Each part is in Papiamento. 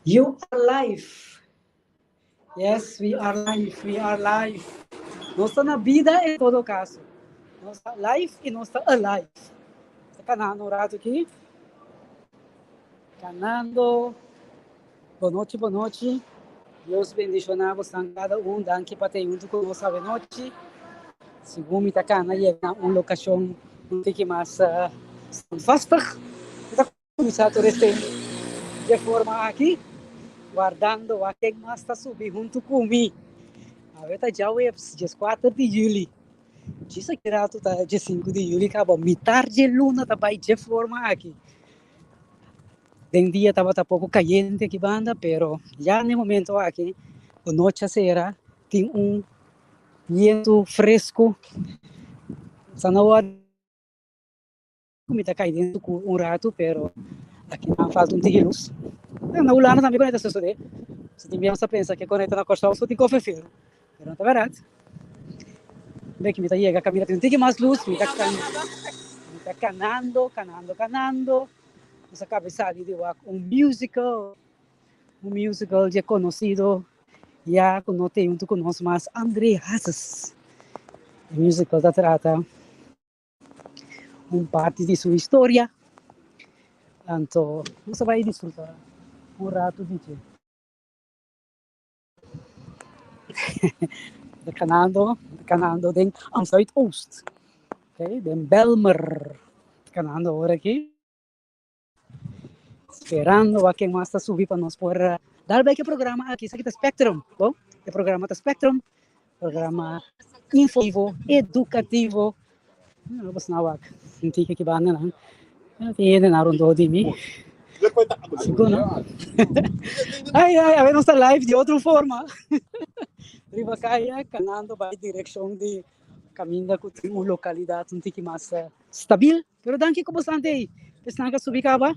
You are live. Yes, we are live, we are live. Nos ta na bida en todo caso. Nos ta live y nos ta alive. Ta canando un rato aquí. Canando. Bon nochi, bon nochi. Dios bendiciona bosnan cada un. Danki pa te junto cu nos awe nochi. Segun mi ta cana yega na un locacion un tiki mas uh, vastig. Mi ta Kuminsá tur esei dje forma aki, wardando wak ken mas ta subi huntu ku mi. Awe ta djaweps, 14 di yüli. Djis aki ratu ta 15 di yüli kaba, mitar dje luna ta bai dje forma aki. Den dia tabata poko kayente aki banda, pero ya na e momento aki ku nochi a sera tin un bientu fresku. Sa no wòrdu. Mi ta kai den suku un ratu, pero aki nan falta un tiki lus. Na Hulanda tambe koneta sosode. So tin biaha nos ta pensa ke koneta na Kòrsou so tin kofe fil, pero no ta bèrdat. Be ki mi ta yega kaminda tin un tiki mas lus, mi ta mi ta kanando, kanando, kanando. Nos a kaba di sali di wak un musical, un musical dje konosido ya ku no tin huntu ku nos mas, André Hazes. E musical ta trata un parti di su historia, anto nos a bai disfruta un ratu di dje. Ta kanando, ta kanando den Zuidoost, okay, den Bijlmer, ta kanando awor aki. Sperando wak ken mas ta subi pa nos por dal bai ke programa aki. Esaki ta Spectrum, bo? E programa ta Spectrum, programa informativo, edukativo. No bos na wak un tiki ki banda nan. Tin hende nan rondó di mi. Sigur no? Ai ai, awe nos ta live di otro forma. Riba kaya kanando bai direkshon di kaminda ku tin un lokalidat un tiki mas stabil. Pero danki ku bosan t'ei. Esnan ka subi kaba.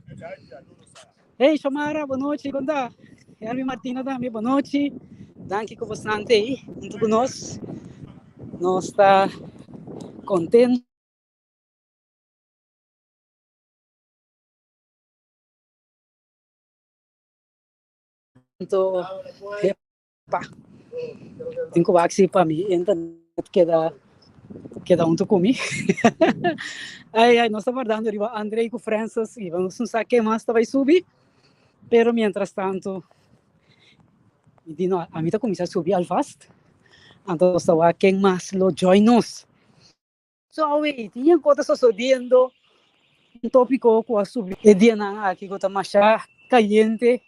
Hey Shomara, bon nochi, kon ta? Hermi Martina tambe, bon nochi. Danki ku bosan t'ei huntu ku nos. Nos ta kontentu. Epa, tin ku wak si pa mi internet keda keda huntu ku mi. Ai ai, nos ta wardando riba Andrei ku Francis i nos no sa ken mas ta bai subi, pero mientras tanto mi di no, ami ta kuminsá subi alvast, anto nos ta wak ken mas lo join nos. So awe tin e kos ta sosodiendo, un tópiko ku a subi e dianan aki ku ta masha kayente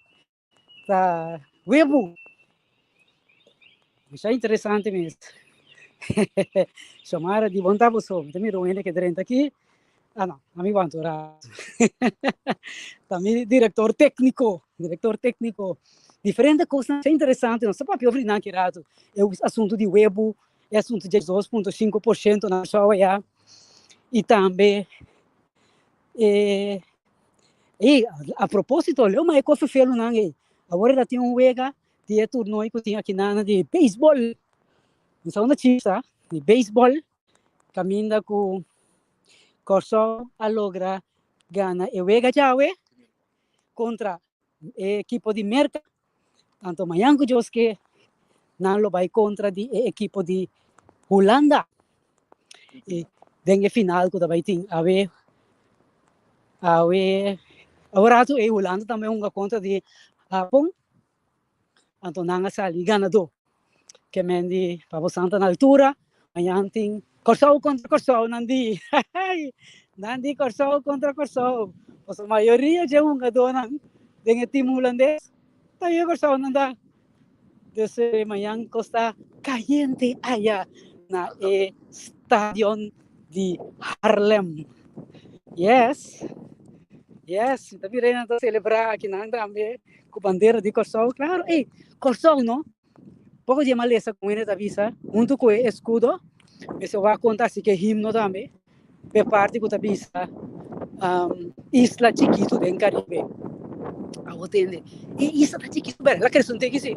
Ta webu. Masha interesante mes. Xiomara di bon ta boso. Mi ta mira un hende ke drenta aki. Ah no, ami wanta un rato. Ta mi director técnico, director técnico. Diferente cosnan masha interesante. Nos ta papia over di nan ki rato. E asunto di webu, e asunto di 2.5% na Kòrsou aya. I tambe e Ey, a propósito, leu ma e kofe felunan ey. Awor ta tin un wega di e toernooi ku tin akinan di beisbòl. Mi sa unda chista di beisbòl kaminda ku Kòrsou a logra gana e wega djawe kontra e ekipo di Merka. Anto mañan ku Dios ke nan lo bai kontra di e ekipo di Hulanda. I den e final ku ta bai tin awe awe awe ratu e Hulanda tambe hunga kontra di Hapon. Anto nan a sali ganadó. Ke men di pa bo santa na altura mañan tin Kòrsou kontra Kòrsou nan di nan di Kòrsou kontra Kòrsou. Pasobra mayoria dje hungadónan den e tim hulandes ta yu Kòrsou nan ta. Dus mañan kos ta kayente aya na e stadion di Haarlem. Yes, yes, mi ta mira nan ta selebrá akinan tambe ku bandera di Kòrsou. Klaro, ey, Kòrsou no. Poko di e malesa ku hende ta bisa huntu ku e eskudo, mester wak konta así ku e himno tambe. E parti ku ta bisa isla chikitu den Karibe. Abo tende, e isla ta chikitu bèrdè, el a krese un tiki si.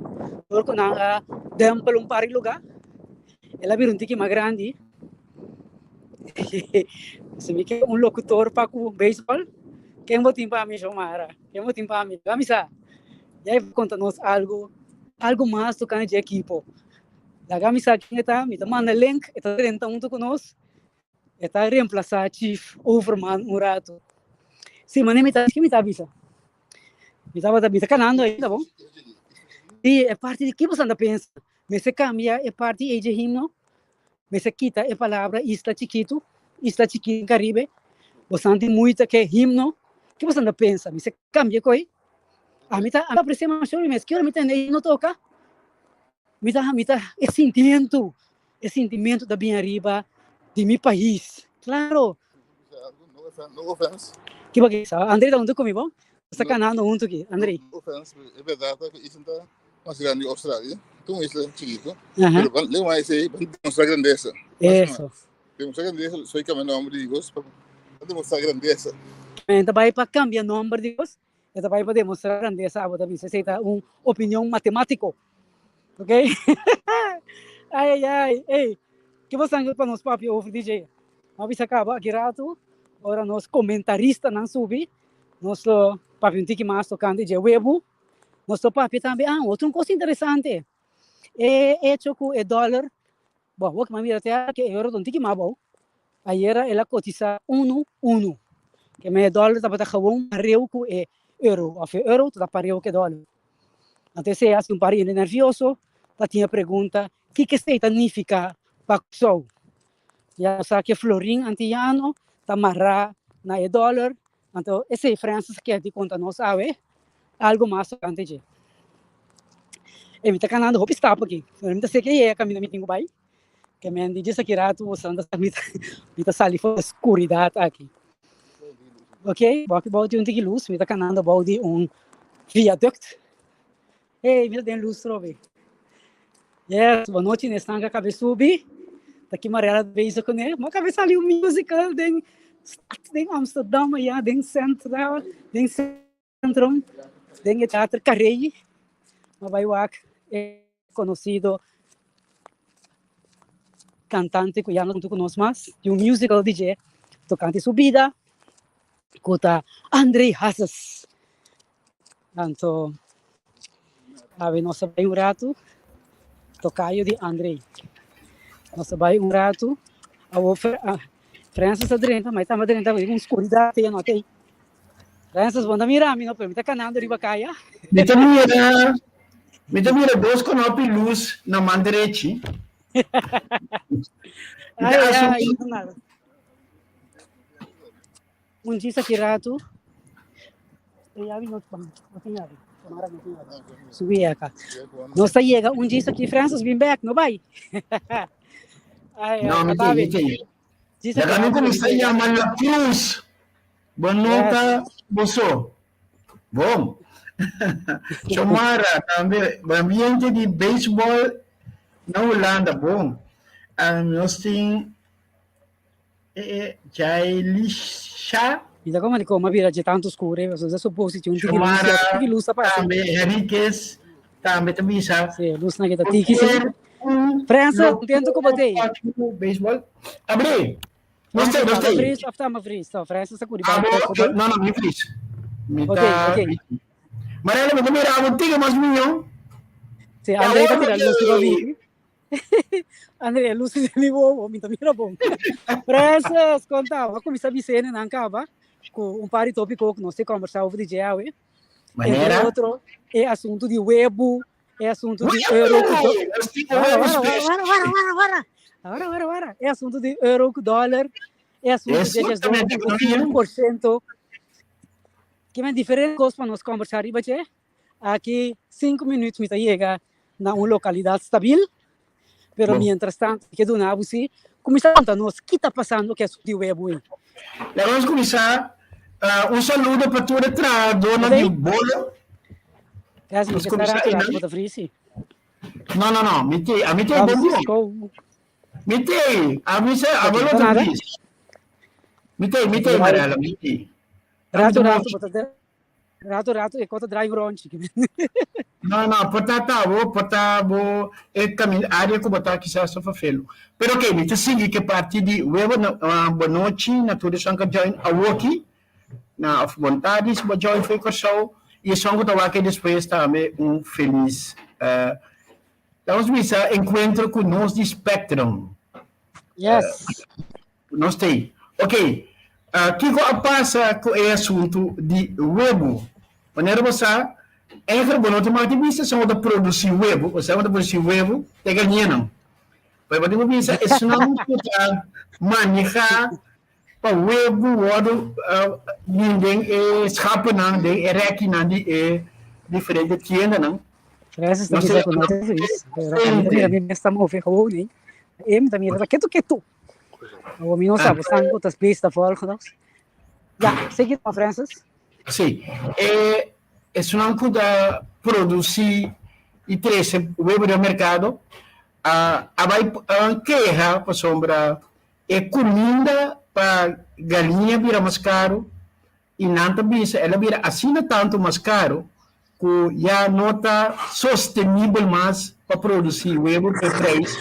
Dor ku nan a dèmpel un par di lugá, el a bira un tiki mas grandi. Si mi ke un lokutor pa ku beisbòl, ken bo tin pa mi, Xiomara? Ken bo tin pa mi? Laga mi sa. I e konta nos algu, algu mas tokante dje ekipo. Laga mi sa ken e ta, mi ta manda link, e ta drenta huntu ku nos, e ta remplasá Chief Overman un ratu. Sí, manera mi ta, mi ta bisa. Mi tabata, mi ta kanando ainda bon. I e parti di ki boso anda pensa? Mester kambia e parti ei dje himno? Mester kita e palabra Isla Chikitu, Isla Chikitu den Karibe? Boso tin muita ke himno? Ki boso anda pensa? Mester kambia koi? Ami ta apresia masha mi mes. Ki ora mi tende e himno toka, mi ta, mi ta e sintimentu, e sintimentu ta bin ariba di mi pais. Klaro. No offense. Ki bo kisa? André ta huntu ku mi bo? Nos ta kanando huntu ki, André. No offense, e berdad ta ku isla ta mas grandi ku Australia. Ta un isla chikitu. Pero ban le wan esei ban demostra grandesa. Eso. Demostra grandesa, soy kambia nomber di Dios pa demostra grandesa. Men ta bai pa kambia nomber di Dios, e ta bai pa demostra grandesa, abo ta bisa esei ta un opinion matematiko. Ok? Ai ai ai, ey, ke bo san pa nos papia over DJ? Nos a bisa kaba aki ratu, ora nos komentaristanan subi, nos lo papia un tiki mas tokante dje webu. Nos lo papia tambe, ah, otro un kos interesante, e echo ku e dòler, bo, wak mi a mira te aki e euro ta un tiki mas abou, ayera el a kotisa unu, unu, ke men e dòler tabata gewoon pareu ku e euro, òf e euro tabata pareu ku e dòler. Anto esei hasi un par hende nervioso, ta tin e pregunta, kiko esei ta nifiká pa Kòrsou? Ya nos sa ku e florin antiyano ta mará na e dòler, anto esei Francis kier di konta nos awe algu mas tokante dje. E mi ta kanando hopi stap aki, mi ta seki e kaminda mi tin ku bai, ke men di djis aki ratu bo sa mi ta sali for di e skuridat aki. Ok, bo aki bou di un tiki lus, mi ta kanando bou di un viaduct. Hey, mi ta den lus trobe. Yes, bo nochi nesnan ka kabe subi. Ta ki Mariela ta bezig kuné. Mo kabe sali un musical den stad, den Amsterdam aya, den central, den centrum, den e teater Carré. Mo bai wak e konosido kantante ku ya no ta huntu ku nos mas, di un musical di dje tokante su bida, ku ta André Hazes. Anto awe nos a bai un ratu tokayo di André. Nos a bai un ratu awo Francis a drenta, ma e tamba drenta ku un skuridat ya no tei. Francis bo no ta mira mi no, pero mi ta kanando riba kaya. Mi ta mira, mi ta mira dos konopi lus na man derechi. Mi ta Ai, ai, asumí. no nada. Un djis aki ratu, e yabi no no tin yabi, Tamara no tin yabi. Subi aka. Nos ta yega un djis aki, Francis bin bek, no bai. Ai, No, ai, mi ta te, mi ben. te. Djis Laga aki mi ratu kuminsá mi yega. yama La Cruz. Bo no Yes. ta boso. Bon. Xomara tambe, ambiente di beisbòl na Hulanda, bon. Nos tin E Jailisha. Mi ta como di como a bira dje tantu scur e pasobra sa supos si tin un tiki lus Xiomara ya tiki lus ta pasa. tambe Henriquez tambe ta bisa. Si lus nan kita tiki si. Cualquier un Francis lo contento cu bo tei. por baseball. Abri. Nos tei, Francis nos ta tei. fris of ta ma fris? No, Francis ta curi bai Abo, bo tei. no, no, mi fris. Mi Ok, ta. ok. Mariela, mi ta mira abo tiki mas miyo. Si André ta tira lus riba mi. André, luz de mi bobo, mi ta mira bon. Francis, conta, wa kumisa bisene nan kaba, ku un par di tópiko ku nos te conversa over di dje awe. Entre Manera? otro, e asuntu di webu, e asuntu di euro ku do- Nos tin Wara, webu wara, special. wara, wara, wara, wara. Wara, wara, wara. E asuntu di euro ku dòler, e asuntu di Exactamente, economia. 5%. Ke men diferente kos pa nos conversa riba dje. Aki 5 minuut mi ta yega na un localidad stabil, pero Bon. mientras tanto ke duna bo si kuminsá konta nos ki ta pasando ku e asuntu di webu ei. Laga nos kuminsá. Ah, un saludo pa tur e trahadónan di Oké? bolo. Gracias, mi Nos ke sta kuminsá rato rato einan. bo ta frisi. No, no, no. Mi te, a mi te Vamos bon bon. Cisco. Mi te, a mi se, a Ok, bo no lo ta ta nada. fris. Mi te, mi te, Rato Mariela, mi te. rato rato bo ta Rato rato e kota draai un rondje. No, no, por ta ta bo, por ta bo e kamin área ku bo ta kisas ta vervelu. Pero oké, mi ta sigui ku e parti di webo na uh, bonochi na tur esnan ku a join awoki, na of bon tardi si bo join for Kòrsou. I esun ku ta wak despues tambe un felis uh, Vamos bisa enkuentro ku nos di Spectrum. Yes. Nos tei. Ok. Kiko a pasa ku e asuntu di webu? Manera bo sa, eigenlijk bo no ta mati bisa esnan ku ta produsí webu, esnan ku ta produsí webu ta e galiñanan. Pero bo tin ku bisa esnan ku ta manehá pa webu wòrdu bin den e schapennan, den e rèkinan di e diferente tiendanan. Francis ta bisa ku no ta fris, pero ami ta mira mi mes ta move gewoon ei. Em ta mira ta ketu ketu. Awor mi no sa, bo san ku ta space ta volg nos. Ya, sigui no Francis. Sí, e esunnan ku ta produsí i trese webu den merkado a a bai keha pasobra e kuminda pa galiña bira mas karu i nan ta bisa el a bira asina tantu mas karu ku ya no ta sostenibel mas pa produsí webu ku e preis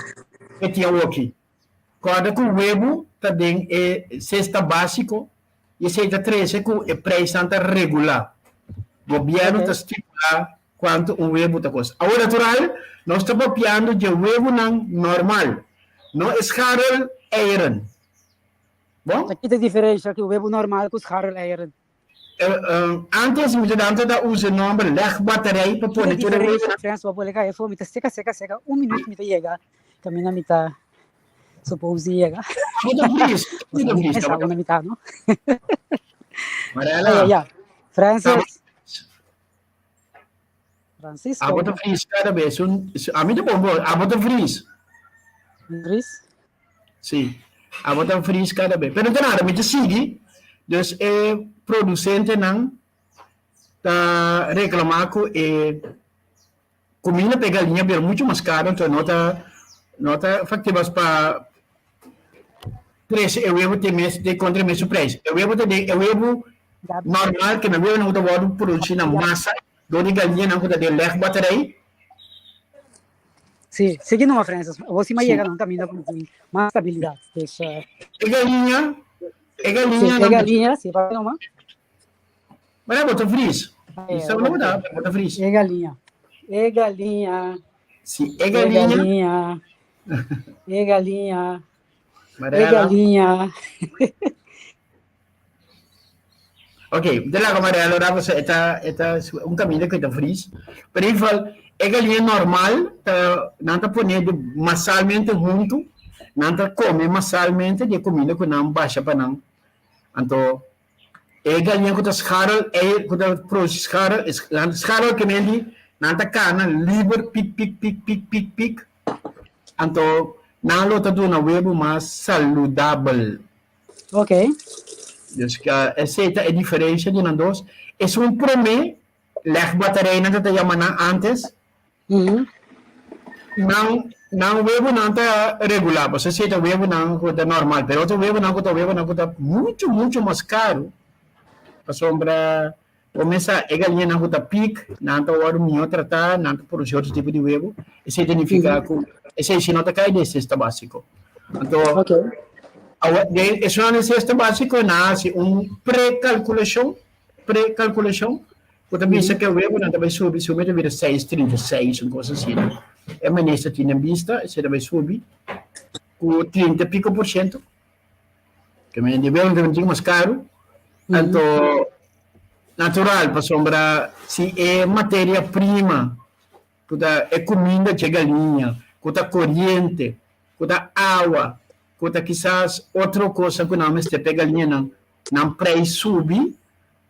ku tin awoki. Kòrda ku webu ta den e sesta básiko i esei ta trese ku e preisnan ta regulá. Gobièrnu ta stipulá kuantu un webu ta kosta. Awor natural nos ta papiando dje webunan normal, no e scharrel eieren. Bon? Ta kita diferensha ku webu normal ku scharrel eieren? Antes mi ta ta usa e nomber legbatterij pa pone tur e webunan. Frans, bo por leka efo, mi ta seka seka seka, un minuut mi ta yega, kaminda mi ta suppose di yega. Abo ta vries, abo ta vries. Esa una mitad, no? Marela. Ya, Francis. Francisco. Abo ta vries kada bes. Un, ami ta bon bo, abo ta vries. Vries? Sí, abo ta vries kada bes. Pero no ta nada, mi ta sigui. Dus e producentenan ta reclama cu e cuminda pa e galiña bira mucho mas caro, entonces no ta no ta factibel pa trece e webo te mes te contra e mesun prijs. E webo ta den e webo normal ke men webonan ku ta wòrdu produsí na masa dor di galiñanan ku ta den legbatterij. Sí, sigui numa Francis. Bo si ma yega na un kaminda ku tin mas stabilidat. Dus, E galiña, e galiña sí, e galiña, sí, pa numa. Mira, bo ta vries. Sa bo ta, bo ta vries. E galiña. E galiña. Sí, e galiña. E galiña. E galiña. E galiña. Ok, de lago amarelo ra pasobra e ta e ta un caminda cu e ta vries. Pero in ieder geval e galiña normal ta nan ta pone di masalmente hunto, nan ta come masalmente di e cuminda cu nan basha pa nan. Anto e galiña cu ta scharrel e cu ta produci scharrel, scharrel ke men di nan ta cana liber pik pik pik pik pik pik. Anto nan lo ta duna webu mas saludabel. Ok. Dus esei ta e diferencia di nan dos. Esun prome legbatterijnan ta ta yama nan antes. Nan nan webunan ta regular, pasobra esei ta webunan ku ta normal, pero otro webunan ku ta webunan ku ta mucho mucho mas karu, pasobra bo mes sa e galiñanan ku ta pik, nan ta wòrdu mihó tratá, nan ta produsí otro tipo di webu, esei ta nifiká ku esei si no ta kai den sesta básiko. Anto awor den esunnan den sesta básiko nan a hasi un prekalkulashon, prekalkulashon, ku ta bisa ku e webunan ta bai subi, subi ta bira seis trinta i seis, un kos asina. E minister tin den bista, esei ta bai subi ku trinta i piko por shento. Ke men di webu ta bin mas karu. Anto natural pasobra si e materia prima ku ta e kuminda dje galiña, ku ta koriente, ku ta awa, ku ta kisas otro kosnan ku nan mester pa e galiñanan, nan preis subi,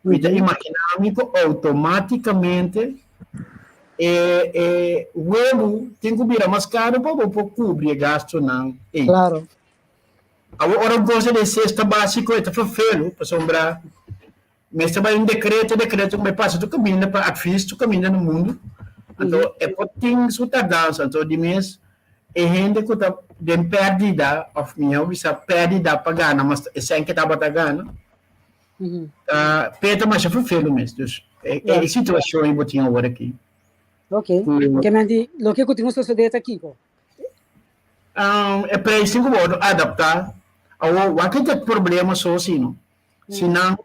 mi ta imaginá mi ku outomátikamente e e webu tin ku bira mas karu pa bo por kubri e gastunan ei. Klaro. Awor ora un cosa den cesta basico e ta vervelu pasobra mester bai un decreto, decreto cu bai pasa tur caminda pa advies tur caminda na mundo, anto e por tin su tardansa, anto di mes e hende cu ta den perdida of mihor bisa perdida pa gana mas esei ke tabata gana ta p'e ta masha vervelu mes, dus e situacion ei bo tin awor aki. Ok, ke men di loke cu tin cu sosode ta kico? E prijs tin ku wòrdu adaptá. Awor, wak e ta e problema so si no? Si nan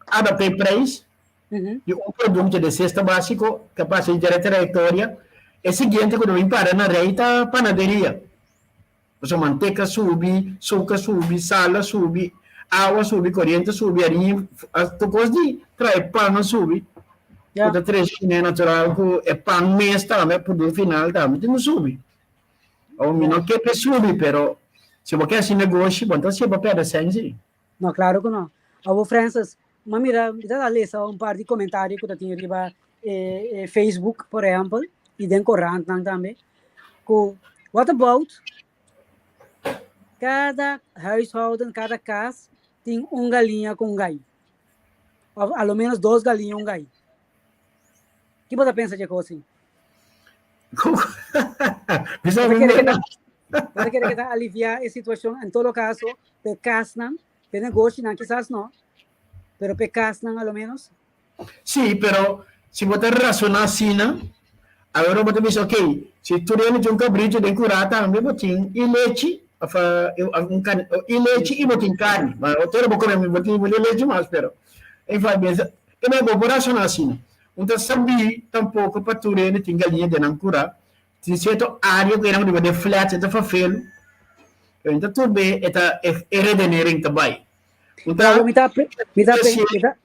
adaptá e prijs, Di un produkto di sesta básiko ku a pasa henter e trayektoria, e siguiente ku ta bin para na rei ta panaderia. Pasobra manteka subi, suka subi, sal a subi, awa a subi, koriente a subi, hariña, tur kos di trae pan a subi. Ku ta trese kuné natural ku e pan mes tambe, e produkto final tambe tin ku subi. Awor mi no ke pa e subi, pero si bo ke hasi negoshi, bo no ta hasié pa pèrdè sèn si. No, claro cu no. Awor Francis, m'a mira, mi ta lesa un par di comentario cu ta tin riba e, e Facebook, por ehempel, y den corantnan tambe, cu what about cada huishouden, cada cas tin un galiña cu un gai. Of a lo menos dos galiña un gai. Ki bo ta pensa dje cos así? Bisa Bo ta mi kere ke ta, mena. bo ta kere ke ta alivia e situacion en todo caso p'e casnan, p'e negoshinan kisas no, pero p'e casnan a lo menos? Sí, pero si bo ta razoná asina, awor bo ta bisa, ok, si tur hende tin un cabrito den curá tambe bo tin i lechi, of un carne, i lechi i bo tin carne. Ma otro bo come bo tin lechi mas, pero enfin, Te bo por rasoná asina. Un ta sabí tampoko pa tur hende tin galiña den nan kurá. Tin sierto área ku enan riba den flats e ta fafelu. Pero no ta tur be e ta e redenering ta bai. Un ta Bravo, mi ta mi ta si mi ta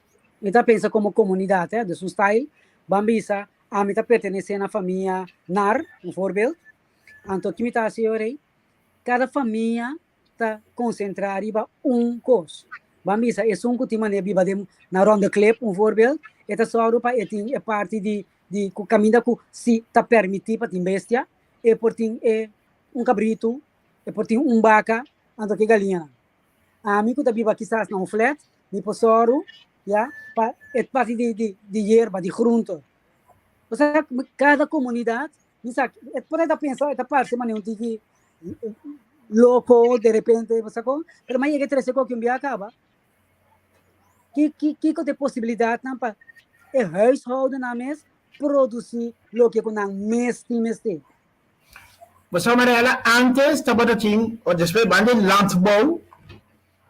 mi ta pensa komo komunidat, eh, dus un style, ban bisa, ami ta pertenesé na famia Nar, un voorbeeld. Anto ki mi ta hasi ora ei? Kada famia ta konsentrá riba un kos. Ban bisa esun ku tin manera biba den na Ronde Klip, un voorbeeld, e ta sòru pa e tin e parti di di ku kaminda ku si ta permití pa tin bestia, e por tin e un kabritu, e por tin un baka, anto ki galiñanan. Ami ku ta biba kisas na un flat, mi por sòru ya pa e parti di di di yerba, di groente. Osea kada komunidat mi sa e por e ta pensa e ta parse manera un tiki loko de repente bo sa kon pero mi a yega e trese koki un bia kaba ki ki kiko ta e posibilidatnan pa e huishoudennan mes produsi loke ku nan mes tin mester. Bo sa Mariela antes tabata tin o despues banda di landbouw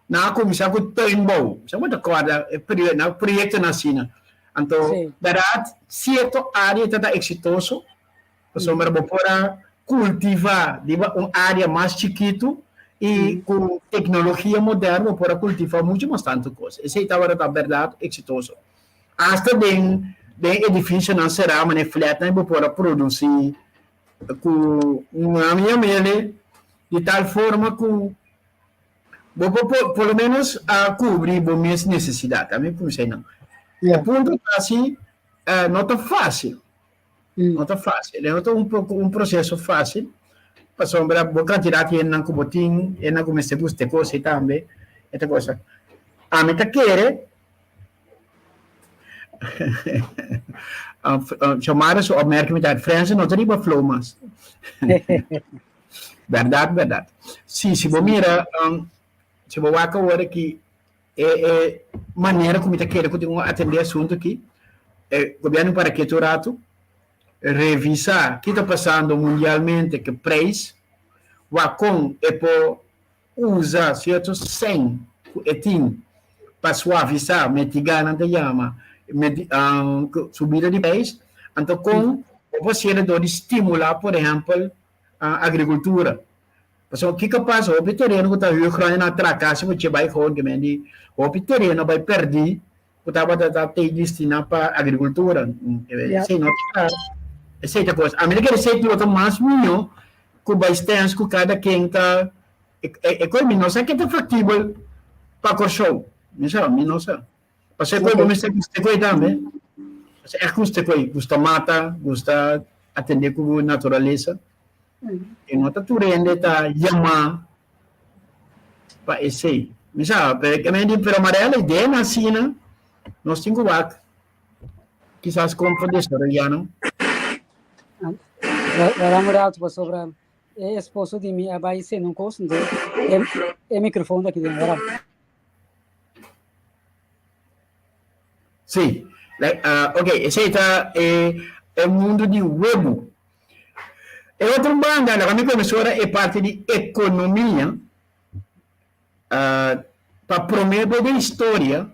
nan a kuminsá ku tuinbouw bo sa bo ta kòrda e periodo nan proyektonan asina anto bèrdat sierto área ta ta eksitoso Pasobra bo por a kultivá riba un área mas chikitu i ku teknologia moderno bo por a kultivá muchu mas tantu kos. Esei tabata ta bèrdat eksitoso. Asta den den edifisionan será manera flatnan bo por a produsí ku un yam'ele di tal forma ku bo por por lo ménos a kubri bo mes nesesidat. Ami kumsa einan. E punto ta si no ta fásil. No ta fácil, no ta un un proceso fácil, pasobra bo cantidad di hendenan cu bo tin, hendenan cu mester gusta e cosa y tambe e ta cosa. Ami ta kere, Xiomara su opmerking mi ta, Frense no ta riba flow mas. Berdad, berdad. Si, si bo mira, si bo wak awor aki, E e manera ku mi ta kere ku tin un atendé asuntu aki, e gobièrnu para ketu ratu, revisá ki ta pasando mundialmente ku preis, wak kon e por usa sierto sèn ku e tin pa suavisá, mitigá nan ta yama, subida di preis, anto kon bo por hasié dor di stimulá por ehèmpel agrikultura. Pasobra kiko a pasa? Hopi tereno ku ta huur grond nan a traka si bo che bai gewoon ke men di hopi tereno bai pèrdí ku tabata ta tei destiná pa agrikultura. Esei no ta esei ta kos. Ami ta kere esei lo ta mas mihó ku bai stèns ku kada ken ta e kos mi no sa ke ta faktibel pa Kòrsou. Mi sa, mi no sa. Pasobra e kos bo mester gusta e kos tambe. Pasobra ègt gusta e kos, gusta mata, gusta atendé ku naturalesa. E no ta tur hende ta yamá pa esei. Mi sa, pero ke men di, pero Marella, idea na asina, nos tin ku wak kisas kon por desaroyá nan. Wara un rato pasobra e esposo di mi a bai sende un kos, enton e microfoon ta aki den, wara. Sí, like, ok, esei ta e e mundu di webu. E otro banda, laga mi kuminsá ora e parti di ekonomia, pa promé bes den historia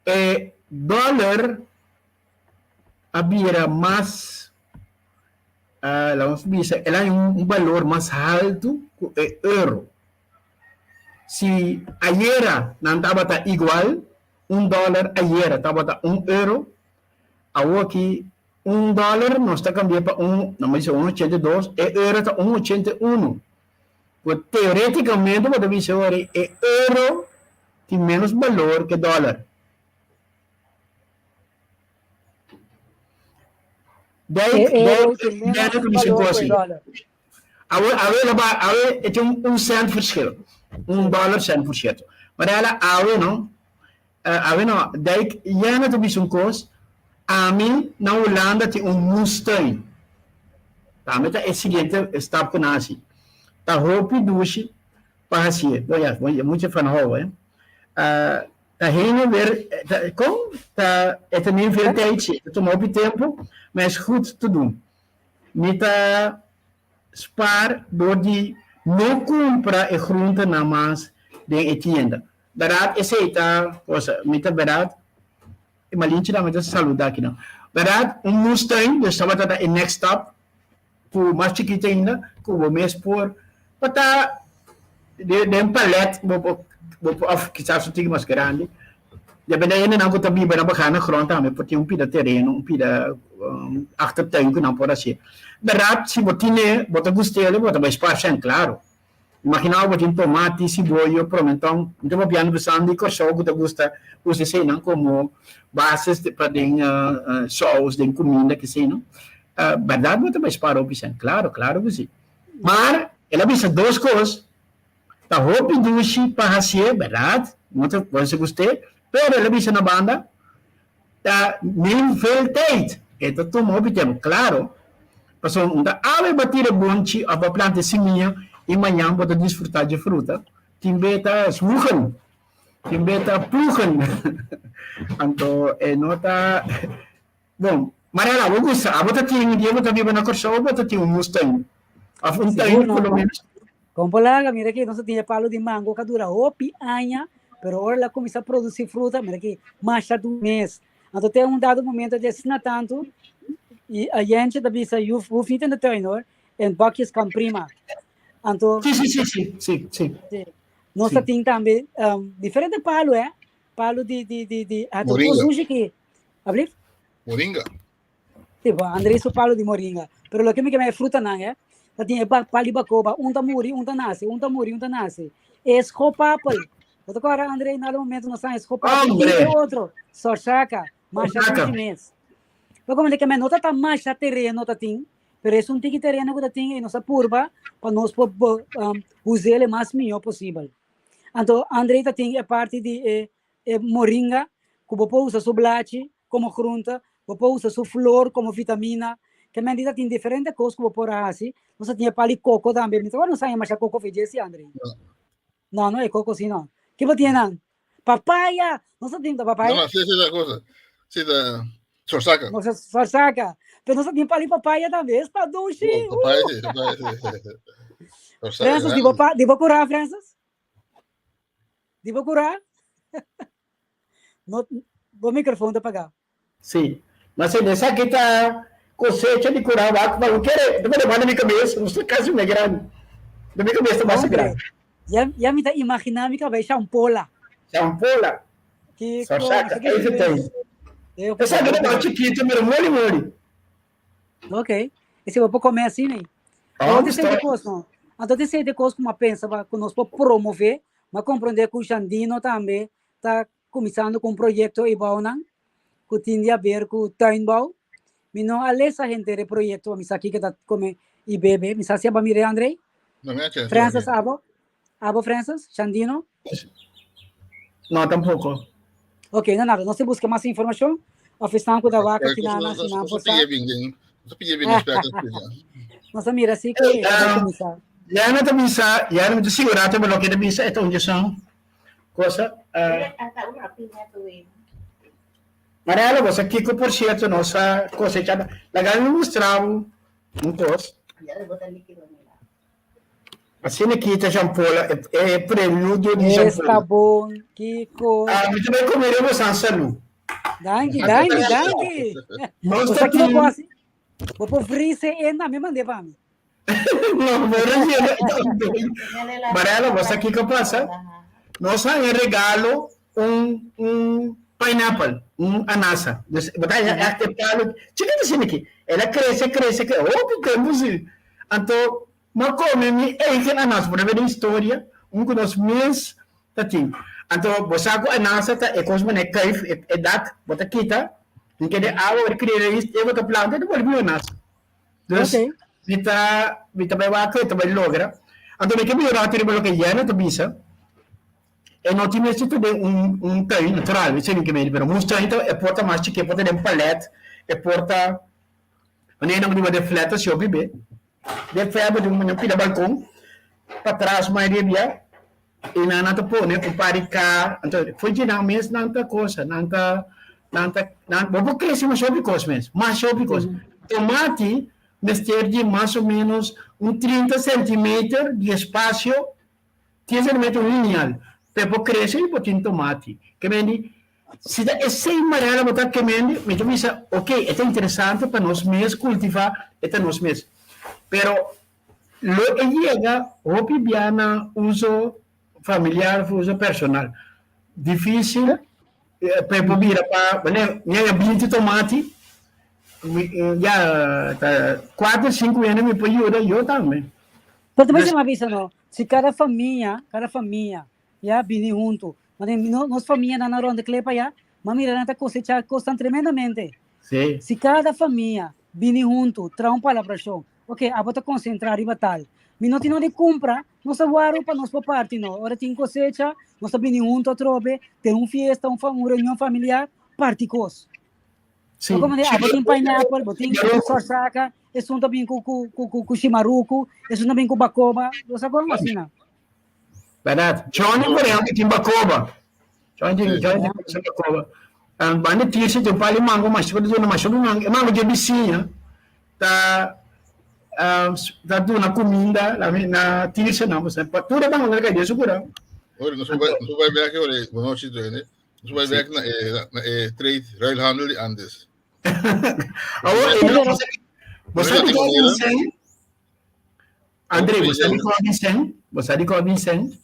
e. dòler a bira mas, laga nos bisa, el a haña un balor mas haltu ku e euro. Si ayera nan tabata igual, un dòler ayera tabata un euro, awoki un dòler nos ta kambia pa un, nan bisa un ochenta i dos, e euro ta un ochenta i unu. Ku teoretikamente bo ta bisa ora e euro tin ménos balor ke dòler. Dijk, dijk, dijk ku bisa kos así. Awe, awe lo ba, awe e tin un cent verschil. Un dollar cent por cierto. Maar ela awe no, awe no, dijk ya no ta bisa un kos, ami na Hulanda tin un moestuin. Tambe ta e siguiente stap ku nan hasi. Ta hopi dushi pa hasié. Bon ya, bon ya, mucha van hou eh. Ta heen en weer, ta, kon? Ta, e ta neem veel tijd, si. E ta tuma hopi tempo, maar is goed te doen. Mi ta spaar door di no kumpra e groentenan mas den e tienda. Bèrdat esei ta cosa, mi ta bèrdat, e malinchinan mi ta saluda akinan. Bèrdat un moestuin, dus tabata ta e next stap, ku mas chikito ainda, ku bo mes por por ta den palet bo por bo por of kisas un tiki mas grandi. Depende hendenan ku ta biba na bagana grond tambe por tin un pida tereno, un pida achtertuin ku nan por hasié. Bèrdat si bo tine, bo ta gust'el, bo ta bai sparshen, klaro. Imaginá bo tin tomati, siboyo, promenton. Mi ta papiando pensando di Kòrsou ku ta gusta usa eseinan komo bases pa den sous, den kuminda, kesei no. Bèrdat bo ta bai spara hopi sèn? Klaro, klaro ku si. Maar el a bisa dos kos, ta hopi dushi pa hasié, bèrdat, no ta bo ta gust'é, pero el a bisa na banda, Ta neem veel tijd, e ta tuma hopi tempu, claro, pasobra un ta awe bo a tira bonchi of bo a planta e simia y mañan bo ta disfruta dje fruta, tin be ta zwoegen, tin be ta ploegen, anto e no ta, bon, Mariela abo gusta, abo ta tin un dia bo ta biba na Kòrsou bo ta tin un moestuin of un tuin por lo menos. Kon por laga, mira aki nos a tin e palu di mango ku a dura hopi aña, pero ora el a kuminsá produsí fruta, mira aki, masha duru mes. Anto te un dado momento dje asina tantu, i a Jentje ta bisa, je hoeft niet in de tuin hoor, en bakjes kan prima. Anto, Sí, sí, sí, sí, sí, sí. Sí. Nos ta tin tambe diferente palu, eh? Palu di, di, di, di, ah, Moringa. sushi ki, alblief? Moringa. Sí, bo, Andrés su palo di moringa. Pero lo que me quema é fruta nan, eh? Ta tin e palo di bacoba, un ta muri, un ta nace, un ta muri, un ta nace. E schopapel. Bo ta acorda, André, na momento nos san schopapel. Hombre. Y e otro, sorsaca, masha Sorsaca. dushi mes. Pero como de que me no ta tan masha terreno ta tin, pero es un tiki terreno que ta tin y nos a purba pa nos por usele mas mihor posibel. Anto, André ta tin e parte di e, e moringa, ku bo por usa su blachi komo groente, bo por usa su flor komo vitamina. Ke men di ta tin diferente kos ku bo por hasi. Nos a tin e pali koko tambe. Mi ta wak no sa masha koko fe djesi, André. No, no e koko si no. Ke bo tin nan? Papaya! Nos a tin papaya? No, no, si, si, ta cosa. Si, ta sorsaka. Nos a sorsaka. Pero nos a tin pali papaya tambe. Esta dushi! Oh, papaya si, papaya si. Sorsaka Francis, di bo grandi. pa, di bo kura, Francis? Di bo kura? No, bo microfoon ta pagá. Sí. Mas en esaki ta cosecha di cura wak pa un kere, ta pone manda mi cabes, nos ta casi me grandi. De mi cabes ta basta Hombre, grandi. ya, ya mi ta imagina mi cabes champola. Champola. Kiko, Sasaka, mi sa ki ese tem. Eu Esaki ta mas chiquito, pero moli moli. Ok. Ese bo por come así, ne? Ah, Anto te está. de cos, no? Anto te de cos como pensa ba que nos por promover, ma comprender que Xandino tambe ta kuminsando ku un proyekto i bounan ku tin di haber ku tuinbouw. Mi no a lesa henter e proyekto, mi sa kiko ta kome i bebe. Mi sa si abo mire, Andrei? No, mi a chance Francis, todavía. abo? Abo, Francis? Xandino? No, tampoco. Ok, no nada. Nos te busca mas informashon. Of esnan ku ta wak Nos, aki na nos, si nan nos por sa. pilla bien, bien. Nos pilla bien experto. Nos a mira si ku Hey, e ta bai kuminsá. Ya no ta bisa, ya no ta sigurate por loke ta bisa, e ta un djeson cosa. Hasta una piña tuvimos. Mariela, bo sa kiko por cierto nos a cosecha. Laga mi mustra bo un cos. Ya le bota líquido en el agua. Asina aki ta Jean-Paul, e preludio di Esta Jean-Paul. bon, kiko. Ah, mi ta bai come riba San Salu. Danki, danki, danki. Nos Bo ta sa kiko tin bo hasi? Bo por vriezen en tambe mand'é pa mi. No, bo recibe Mariela, bo sa kiko pasa? Nos haña regalo un un pineapple, un anasa. Dus bo ta haña echt e palo chikitu asina aki. El a crece, crece, crece hopi tempu si. Anto m'a come mi eigen anasa, por ejemplo den historia, un cu nos mes ta tin. Anto bo sa cu anasa ta e cos manera e kuif, e dak, bo ta kita, tin kende awa, bo ta cria rais, e bo ta planta, e ta bolbe un anasa. Dus Ok. mi ta mi ta bai wak e ta bai logra. Anto mi ke mira rato riba loke Yena ta bisa. E no tin mester ta den un un tuin natural, mi sa ke medi, pero mus tuin ta e por ta mas chikí, e por ta den palet, e por ta manera nan riba den flat ta si hopi be. Den flat bo tin un pida balkon patras mayoria bia i nan nan ta pone un par di ka, anto for dje nan mes nan ta cosa, nan ta nan ta nan bo por crece masha hopi cos mes, masha hopi cos. Tomati mester di mas o menos un 30 centimeter di espacio, 30 centimeter un lineal, pa e por crece i bo tin tomati. Ke men di si ta esei Mariela bo ta kemendi, mi ta bisa ok e ta interesante pa nos mes cultiva, e ta nos mes. Pero Lo e yega hopi bia na uso familiar of uso personal. Dificil pa e por bira pa, wanneer mi haya binti tomati, ya ta cuater, cinco hende mi por yuda, yo tambe. Pero tambe si mi a bisa no, si cada famia, cada famia ya bini hunto, mane nos famianan na rond de Klepa ya, mi a mira nan ta cosecha cosnan tremendamente. Si. Si cada famia bini hunto, traha un palabracion, Ok, abo ta konsentrá riba tal. Mi no tin no di kumpra, nos ta wòru pa nos por parti no. Ora tin kosecha, nos ta bini huntu atrobe, ten un fiesta, un un reunion familiar, parti kos. Sí. No komo di, abo tin pineapple, bo tin sorsaka, esun ta bin ku ku ku ku ku shimaruku, esun ta bin ku bakoba, bo sa kon asina. Bèrdat. Johnny, por ehèmpel, tin bakoba. Johnny tin, Johnny tin bakoba. Banda tirsi tin un par di mango, mas ta duna masha mango. E mango dje bisiña. Ta ta duna kuminda na na tirsenan bo sa pa tur e bango ka den su kura. Ora nos bai nos bai bek ora bo nochi duende. Nos bai bek na e na e trade ruilhandel di Andes. Awor e no bo sa di kon Vincent? Andre, bo sa di kon Vincent? Bo sa di kon Vincent?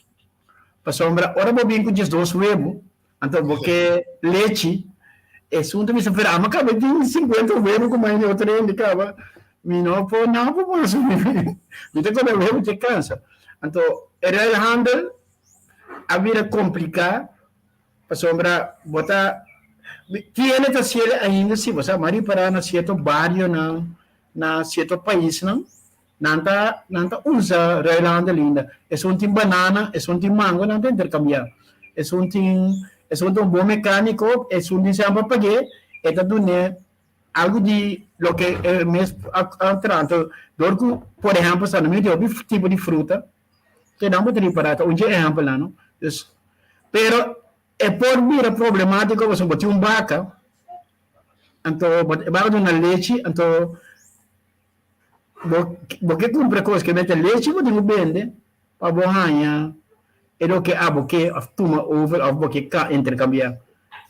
Pasobra ora bo bin ku 12 webu Anto bo ke lechi, esun ta bisa, pero amo kaba tin 50 huevo ku mai di otro hende kaba, mi no por nan por mas, mi ta kome huevo te kansa. Anto e ruilhandel a bira kompliká pasobra bo ta tiene ta siele ainda si bo sa, mi a ripará na sierto barionan, na sierto paisnan, nan ta nan ta usa ruilhandel ainda. Esun tin banana, esun tin mango, nan ta interkambiá. Esun tin esun ta un bon mekániko, esun tin semper pag'é, e ta dun'é algu di loke e mes a a traha. Anto dor ku por ehèmpel sa no tin hopi tipo di fruta, te nan bo ta ripará ta un dje ehèmpelnan no. Dus, pero e por bira problemátiko pasobra bo tin un baka, anto e baka duna lechi, anto Bo bo ke kumpra kos ke mete lechi bo tin ku bende pa bo haña e loke abo ke òf tuma over òf bo ke ka interkambiá.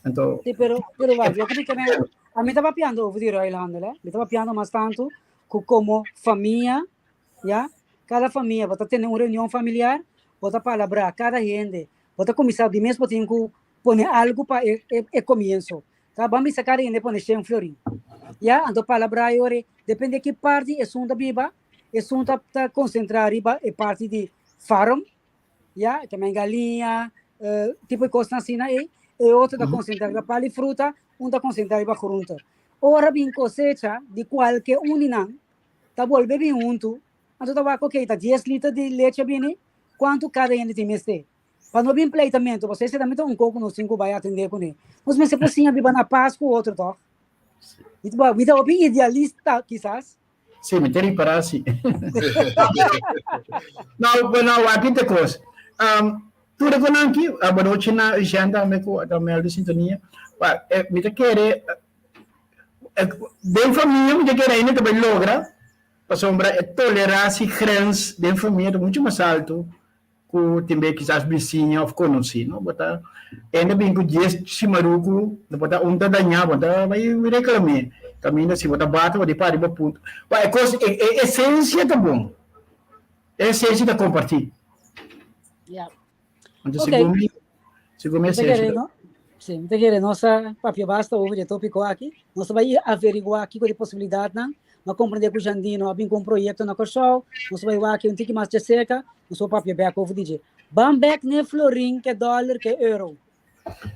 Anto. Sí, pero, pero wak, loke mi ke men, a mi ta papiando over di ruilhandel, eh. Mi ta papiando mas tantu ku komo famia, ya, kada famia bo ta tene un reunion familiar, bo ta palabrá kada hende, bo ta kuminsá di mes bo tin ku pone algu pa e e e komienso. Ta ban bisa kada hende pone shen florin. Ya, anto palabrá e ora ei, depende ki parti esun ta biba, esun ta ta konsentrá riba e parti di farm, ya, ke men galiña, tipo di kosnan asina ei, e otro ta konsentrá riba pal di fruta, un ta konsentrá riba grunte. Ora bin kosecha di kualke un di nan, ta bolbe bin huntu, anto ta wak, okey, ta dies liter di leche a bini, kuantu kada hende tin mester? Pa no bin pleitamento, pasobra esei tambe ta un kos ku nos tin ku bai atendé kuné. Nos mester por siña biba na pas ku otro tòg? Mi ta mi ta hopi idealista kisas. Sí, mi ta ripará sí. No, bueno, aki ta kos. Um, tur e konan aki, abonochi na Eugène tambe ku ta mel di sintonia. Pa, eh, mi ta kere, eh, den famia mi ta kere ainda ta bai logra, pasobra e toleratie grens den famia ta mucho mas alto. ku tin be kisas bisiña òf konosí, no? Bo ta hende bin ku dies shimaruku, bo ta un ta dañá, bo ta bai reklam'é. Kaminda si bo ta bata bo di para riba punto. Pa e kos, e e esensia ta bon. E esensia ta kompartí. Ja. Anto Ok. segun mi, segun mi Mi ta esensia kere, ta no? Sí, mi ta kere nos a papia basta over di e tópiko aki. Nos ta bai averiguá kiko di posibilidatnan. No a komprendé ku Jandino a bin ku un proyekto na Kòrsou. Nos ta bai wak un tiki mas djaserka. Nos por papia bèk over di dje. Ban bèk n'e florin k'e dòler k'e euro.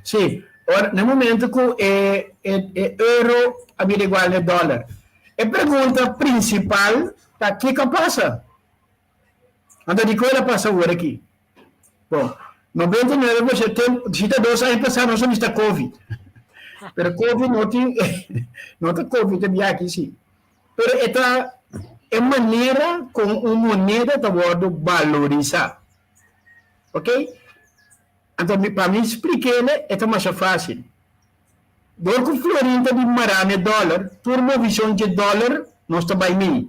Sí, ora na momento ku e e e euro a bira igual n'e dòler. E pregunta prinsipal ta kiko a pasa? Anto dikon el a pasa awor aki? Bon, 99% tempu, si ta dos aña pasá nos a mista covid. Pero covid no tin, no ta covid ta bia aki sí. Pero e ta e manera kon un moneda ta wòrdu balorisá. Ok? Anto mi, pa mi splik'é e ta masha fásil. Dor ku florin ta bin mará n'e dòler, tur movishon dje dòler nos ta bai mei.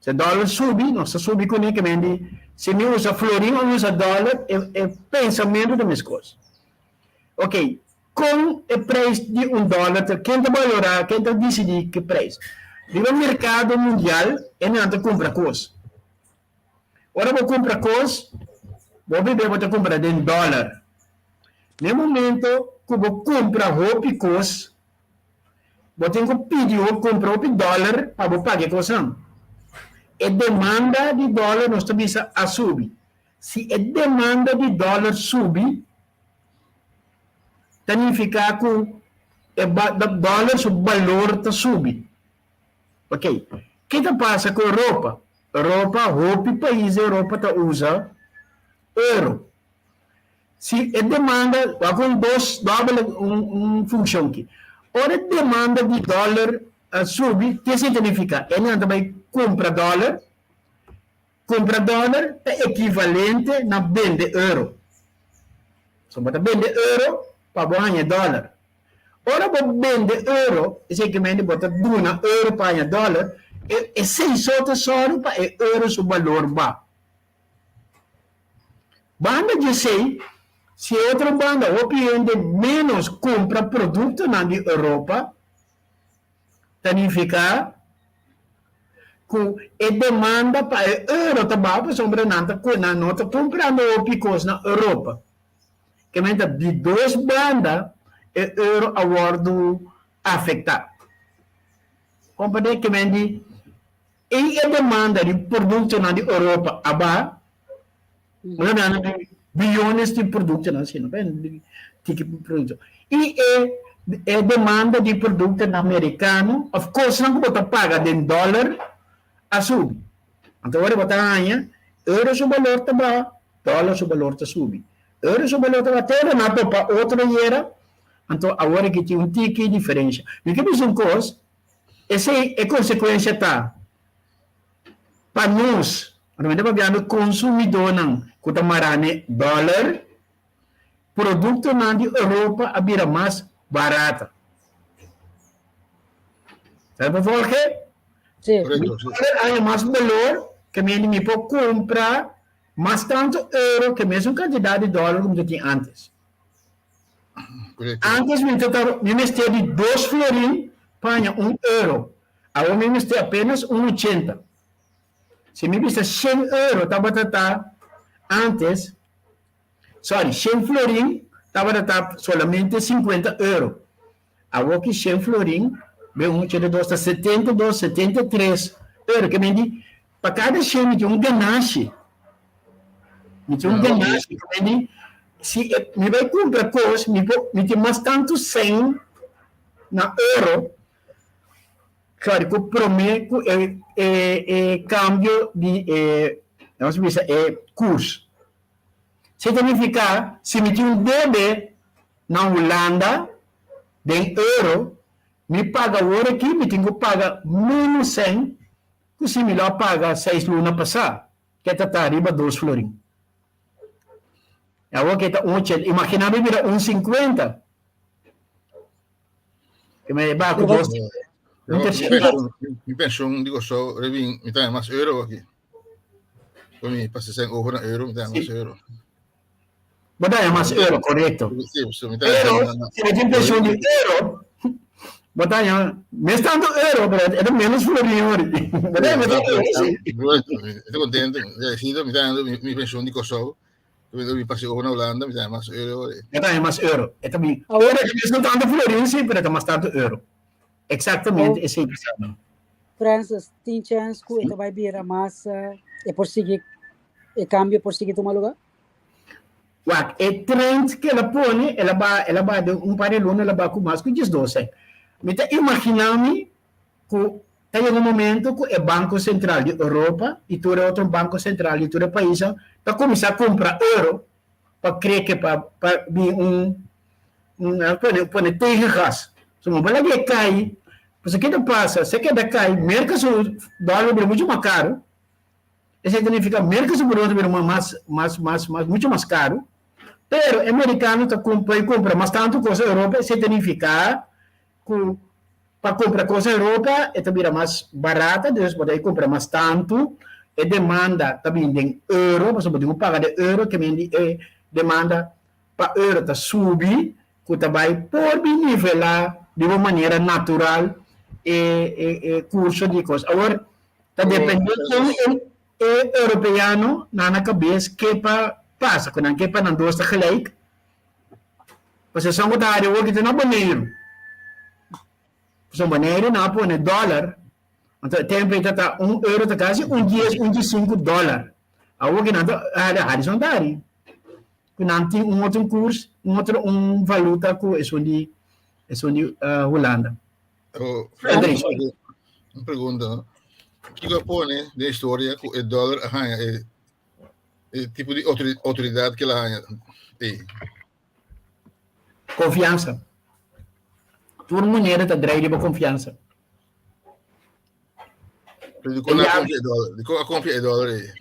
Si dòler subi, nos ta subi kuné, ke men di si mi usa florin o mi usa dòler, e e pensamentu ta meskos. Ok, kon e preis di un dòler ta, ken ta balorá, ken ta disidí ki preis? Riba merkado mundial e nan ta kumpra kos. Ora bo kumpra kos, bo bibé bo ta kumpra den dòler. Na e momento ku bo kumpra hopi kos, Bo tin ku pidi o kumpra hopi dòler pa bo paga e kosnan. E demanda di dòler nos ta bisa a subi. Si e demanda di dòler subi, ta nifiká ku e dòler su balor ta subi. Ok, ke ta pasa ku Europa? Europa, hopi pais di Europa ta usa euro. Si e demanda, wak un dos dòbel un un funshon ki. Ora e demanda di dòler a subi, ke esei ta nifiká? E nan ta bai kumpra dòler, kumpra dòler ta ekivalente na bende euro. So bo ta bende euro pa bo haña dòler. Ora bo bende euro, esei ke mende bo ta duna euro pa haña dòler, e esei so ta sòru pa e euro su balor ba. Banda di esei, si e otro banda hopi hende ménos kumpra produktonan di Europa, ta nifiká ku e demanda pa e euro ta baha pasobra nan ta nan no ta kumprando hopi kos na Europa. Kementa di dos banda e euro a wòrdu afektá. Komprendé? Kemen di I e demanda di produktonan di Europa a baha. Nos a di biyones di produktonan asina, tiki produkto. I e e demanda di produktonan merikano òf kosnan ku bo ta paga den dòler a subi. Anto ora bo ta haña euro su balor ta baha, dòler su balor ta subi. Euro su balor ta baha, te ora nan a topa otro yera, anto awor aki tin un tiki diferensha. Mi ke bisa un kos. Esei e konsekuensia ta pa nos, mi ta papiando konsumidónan ku ta mará n'e dòler, produktonan di Europa a bira mas barata. Sabe por volge? Sí. Mi dòler a haña mas balor ke mi mi por kumpra mas tantu euro ke mesun kantidat di dòler ku mi ta tin ántes. Antes mi ta mi mester di dos florin pa haña un euro. Awor mi mester apenas un ochenta. Si mi bisa shen euro tabata ta antes, sorry, shen florin tabata ta solamente sinkuenta euro. Awor ki shen florin be un ochenta i dos ta 72, 73 euro. Ke men di pa kada shen mi tin un ganashi. Mi tin un ganashi. Ke men di si mi bai kumpra kos mi por mi tin mas tantu sèn na euro sorry ku promé ku e e e kambio di e nos bisa e kurs. Esei ta nifiká si mi tin un debe na Hulanda den euro, mi paga awor aki mi tin ku paga ménos sèn ku si mi lo a paga seis luna pasá, ke ta ta riba dos florin. I awor ke ta un ochenta, imaginá mi bira un sinkuenta, ke mi a baha ku dos, un terser parti. Mi penshon di Kòrsou, Revin, mi ta haña mas euro aki. Pa mi pasa sen over na euro, mi ta mas euro. Bo ta mas euro, korekto. Pero, si bo tin penshon di euro, bo ta haña mes tantu euro, pero e ta menos florin ori. Bo ta haña mes tantu euro, sí. Mi ta kontento, mi ta hañando mi penshon di Kòrsou, mi pasa over na Hulanda, mi ta haña mas euro ori. Bo ta haña mas euro. E ta bin, euro ta mes tantu florin, sí, pero e ta mas tantu euro. Exactamente esei ta sa. Francis, tin chance ku e ta bai bira mas, e por sigui, e kambio por sigui tuma lugá? Wak, e trend ku el a pone, el a ba, el a ba den un par di luna, el a ba ku mas ku diesdos ei. Mi ta imaginá mi ku ta yega un momento ku e Banko Sentral di Europa i tur e otro banko sentral di tur e paisnan ta kuminsá kumpra euro pa kreke pa pa bin un un pone pone tegengas. So bo laga e kai, pasobra ke ta pasa? Si e keda kai, Merka su dòler a bira muchu mas karu. Esei ta nifiká Merka su produkto a bira mas mas mas mas muchu mas karu. Pero e merikano ta kumpra i kumpra mas tantu kos na Europa, esei ta nifiká ku pa kumpra kos na Europa e ta bira mas barata, dus bo ta kumpra mas tantu. E demanda ta bini den euro, pasobra bo tin ku paga den euro, ke men di e demanda pa euro ta subi ku ta bai por bin nivelá di un manera natural e e kurso di kos. Awor ta dependé kon e europeano nan na kabes ke pa pasa ku nan ke pa nan dos ta gelijk. Pasobra esun ku ta hari awor ki ta na Boneiru. Pasobra Boneiru nan a pone dòler, anto e tempu ei ta ta un euro ta kasi un dies un diesinku dòler. Awor ki nan ta hari Harrison ta hari ku nan tin un otro kurs, un otro un valuta ku esun di esun di Hulanda. Oh, un pregunta, no? Kiko a pone den historia ku e dòler a haña e e tipo di outoridat ku el a haña ei? Konfiansa. Tur moneda ta drai riba konfiansa. Pero di kon a konfia e dòler? Di kon a konfia e dòler ei?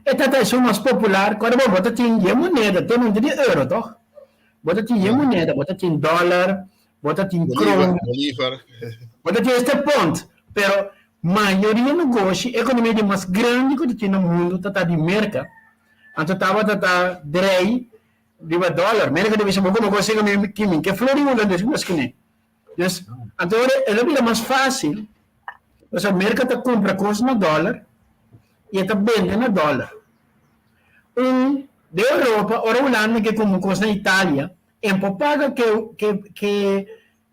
E tata esun mas popular, kòrda bo, bo ta tin yen moneda, te moneda di euro tòg? Bo ta tin yen moneda, bo ta tin dòler, bo ta tin kroon, Bolívar. bo ta tin este pond, pero mayoria negoshi, ekonomia di mas grandi ku ta tin na mundu ta ta di Merka, anto tabata ta drei riba dòler. Merka ta bisa bo ku no konsigi mi kimin ke florin hulandes ku nos kine. Dus, anto ora el a bira mas fácil, pasobra Merka ta kumpra kos na dòler i e ta bende na dòler. Un, den Europa, ora Hulanda ke kumpra un kos na Italia, e por paga ke ke ke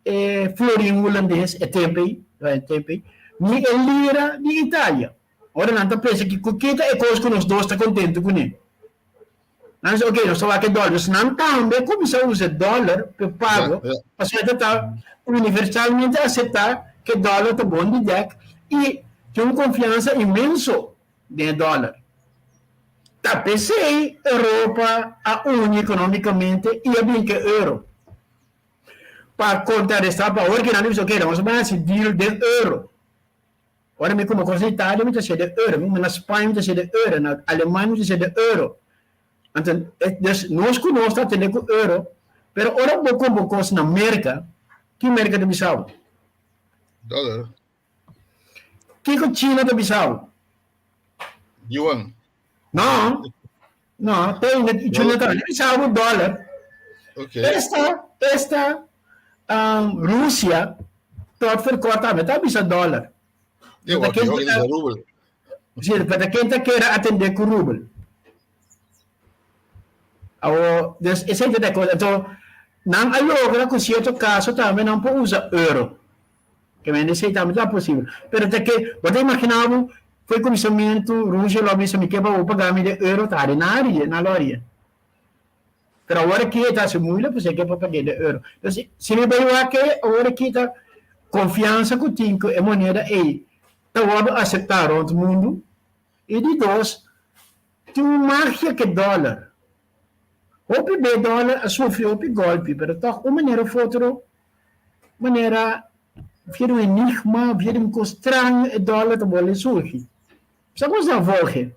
e florin hulandes e tempu ei, e tempu ei, ni e lira di Italia. Ora nan ta pensa ki ku kita e kos ku nos dos ta kontentu kuné. Nan dice, ok, nos ta wak e dòler. Dus nan tambe kuminsá usa e dòler pa e pago, pasobra ta ta universalmente aseptá ku e dòler ta bon di dèk i tin un konfiansa inmenso den e dòler. Ta p'esei Europa a uni ekonómikamente i a bin ku e euro. Pa kontrarestá pa awor ku nan ta bisa, ok, nos a bai hasi deal den euro. Ora mi kuma kos na Italia mi ta hasié den euro, mi kuma na Spaña mi ta hasié den euro, na Alemania mi ta hasié den euro. Anto, dus nos ku nos ta atendé ku euro, pero ora bo kumpra kos na Merka, ki Merka ta bisa bo? Dòler. Kiko China ta bisa bo? Yuan. No, no, te ainda China ta bisa bo dòler. Okay. Esta, esta um, Rusia tot voor kort tambe ta bisa dòler. Ja, Ta ken ken ta- rubel. Sí, pero ken ta kere atendé ku rubel? Awo, dus esei ta de kos. Anto, nan a logra ku sierto kaso tambe nan por usa euro. Ke men esei tambe ta posibel. Pero ta ke, bo ta imaginá bo, fo'i kuminsamentu Rusia lo a bisa mi ke pa bo paga mi den euro, ta hari nan harie, nan lo harie. Pero awor aki e ta hasi moeilijk, pues e ke pa pag'é den euro. Dus si mi bai wak e, awor aki ta konfiansa ku tin ku e moneda ei ta wòrdu aseptá rònt mundu. I di dos, tin un magia ku e dòler. Hopi be dòler a sufri hopi gòlpi, pero tòg un manera òf otro, manera via di un enigma, via di un kos straño e dòler ta bolbe surgi. Sa kos ta volge.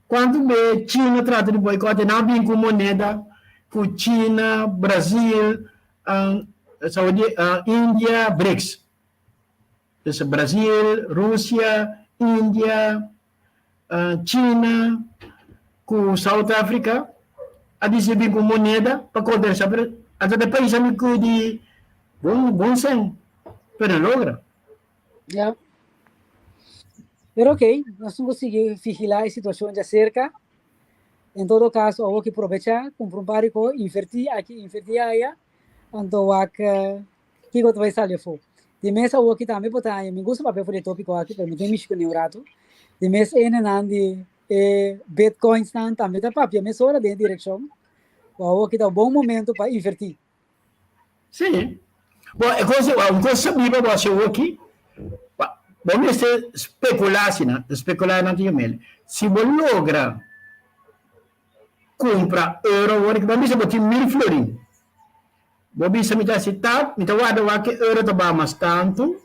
Kuantu be China trata di boikòt e nan a bin ku moneda ku China, Brazil, Saudi, India, BRICS. Dus Brazil, Rusia, India, China ku South Africa a disidí ku moneda pa kontrarestá pero ata ta país ami ku di bon bon sen pero no logra. Ya. Pero ok, nos tin ku sigui vigilá e situashon djaserka. En todo kaso awor ki probechá, kumpra un par di kos, invertí aki, invertí aya, anto wak kiko ta bai sali afó. Di mes awor ki tambe bo ta haña, mi gusta papia for di e tópiko aki, pero mi tin mishi kuné un ratu. Di mes hendenan di e bitcoinsnan tambe ta papia mesora den e direkshon ku awor ki ta un bon momento pa invertí. Sí. Bo, e kos, un kos sabí pa bo hasi awor aki, bo mester spekulá asina, spekulá nan ta yam'el. Si bo logra kumpra euro awor aki, bo a bisa bo tin mil florin. Bo bisa mi ta hasi tap, mi ta warda wak e euro ta baha mas tantu.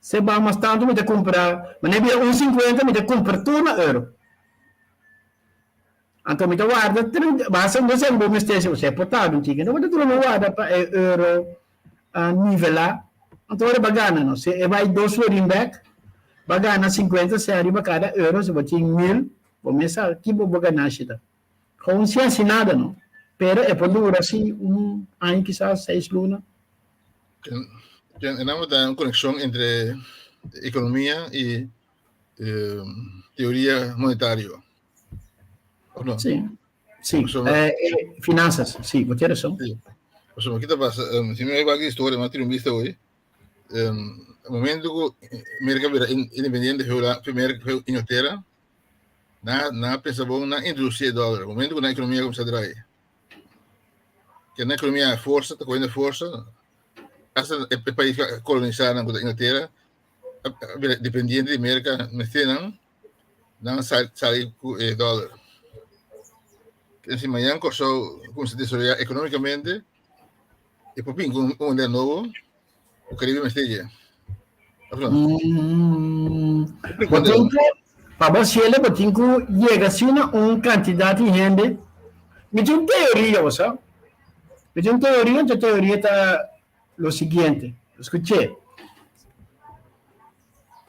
Si e baha mas tantu mi ta kumpra, manera bira un sinkuenta mi ta kumpra tur na euro. Anto mi ta warda trinta, basta un desen bo mester si bo por tarda un tiki, anto bo ta drumi warda pa e euro nivelá, anto ora bo a gana no, si e bai dos florin bek, bo a gana sinkuenta sèn riba kada euro, si bo tin mil, bo mes sa ki bo bo ganashi ta. Gewoon sin hasi nada no, pero e por dura si un aña kisas, seis luna. E nan bo ta un konekshon entre ekonomia i teoria monetario. Of no? Sí, sí. Eh, eh, finanzas, sí, bo tiene razón. Sí. Pasobra, kita pasa? Um, si mi wak historia, ma tira un vista hoy. Um, momento ku Amerika bira independiente, primero Inglaterra, na na pensa bon na introducir dólar. Momento ku na ekonomia kumsa draai. Ke na ekonomia forsa, ta koyendo forsa, hasta e país kolonisá nan ku ta Inglaterra, bira dependiente di Amerika, mester nan nan sali ku e dòler. Si mañan Kòrsou kuminsá desaroyá ekonómikamente, e por bin ku un moneda nobo ku Karibe mester dje. Òf no? Bo tin ku, pa bo hasiel bo tin ku yega asina un kantidat di hende. Mi tin un teoria, bo sa. Mi tin un teoria, anto e teoria ta lo siguiente. Skuch'é.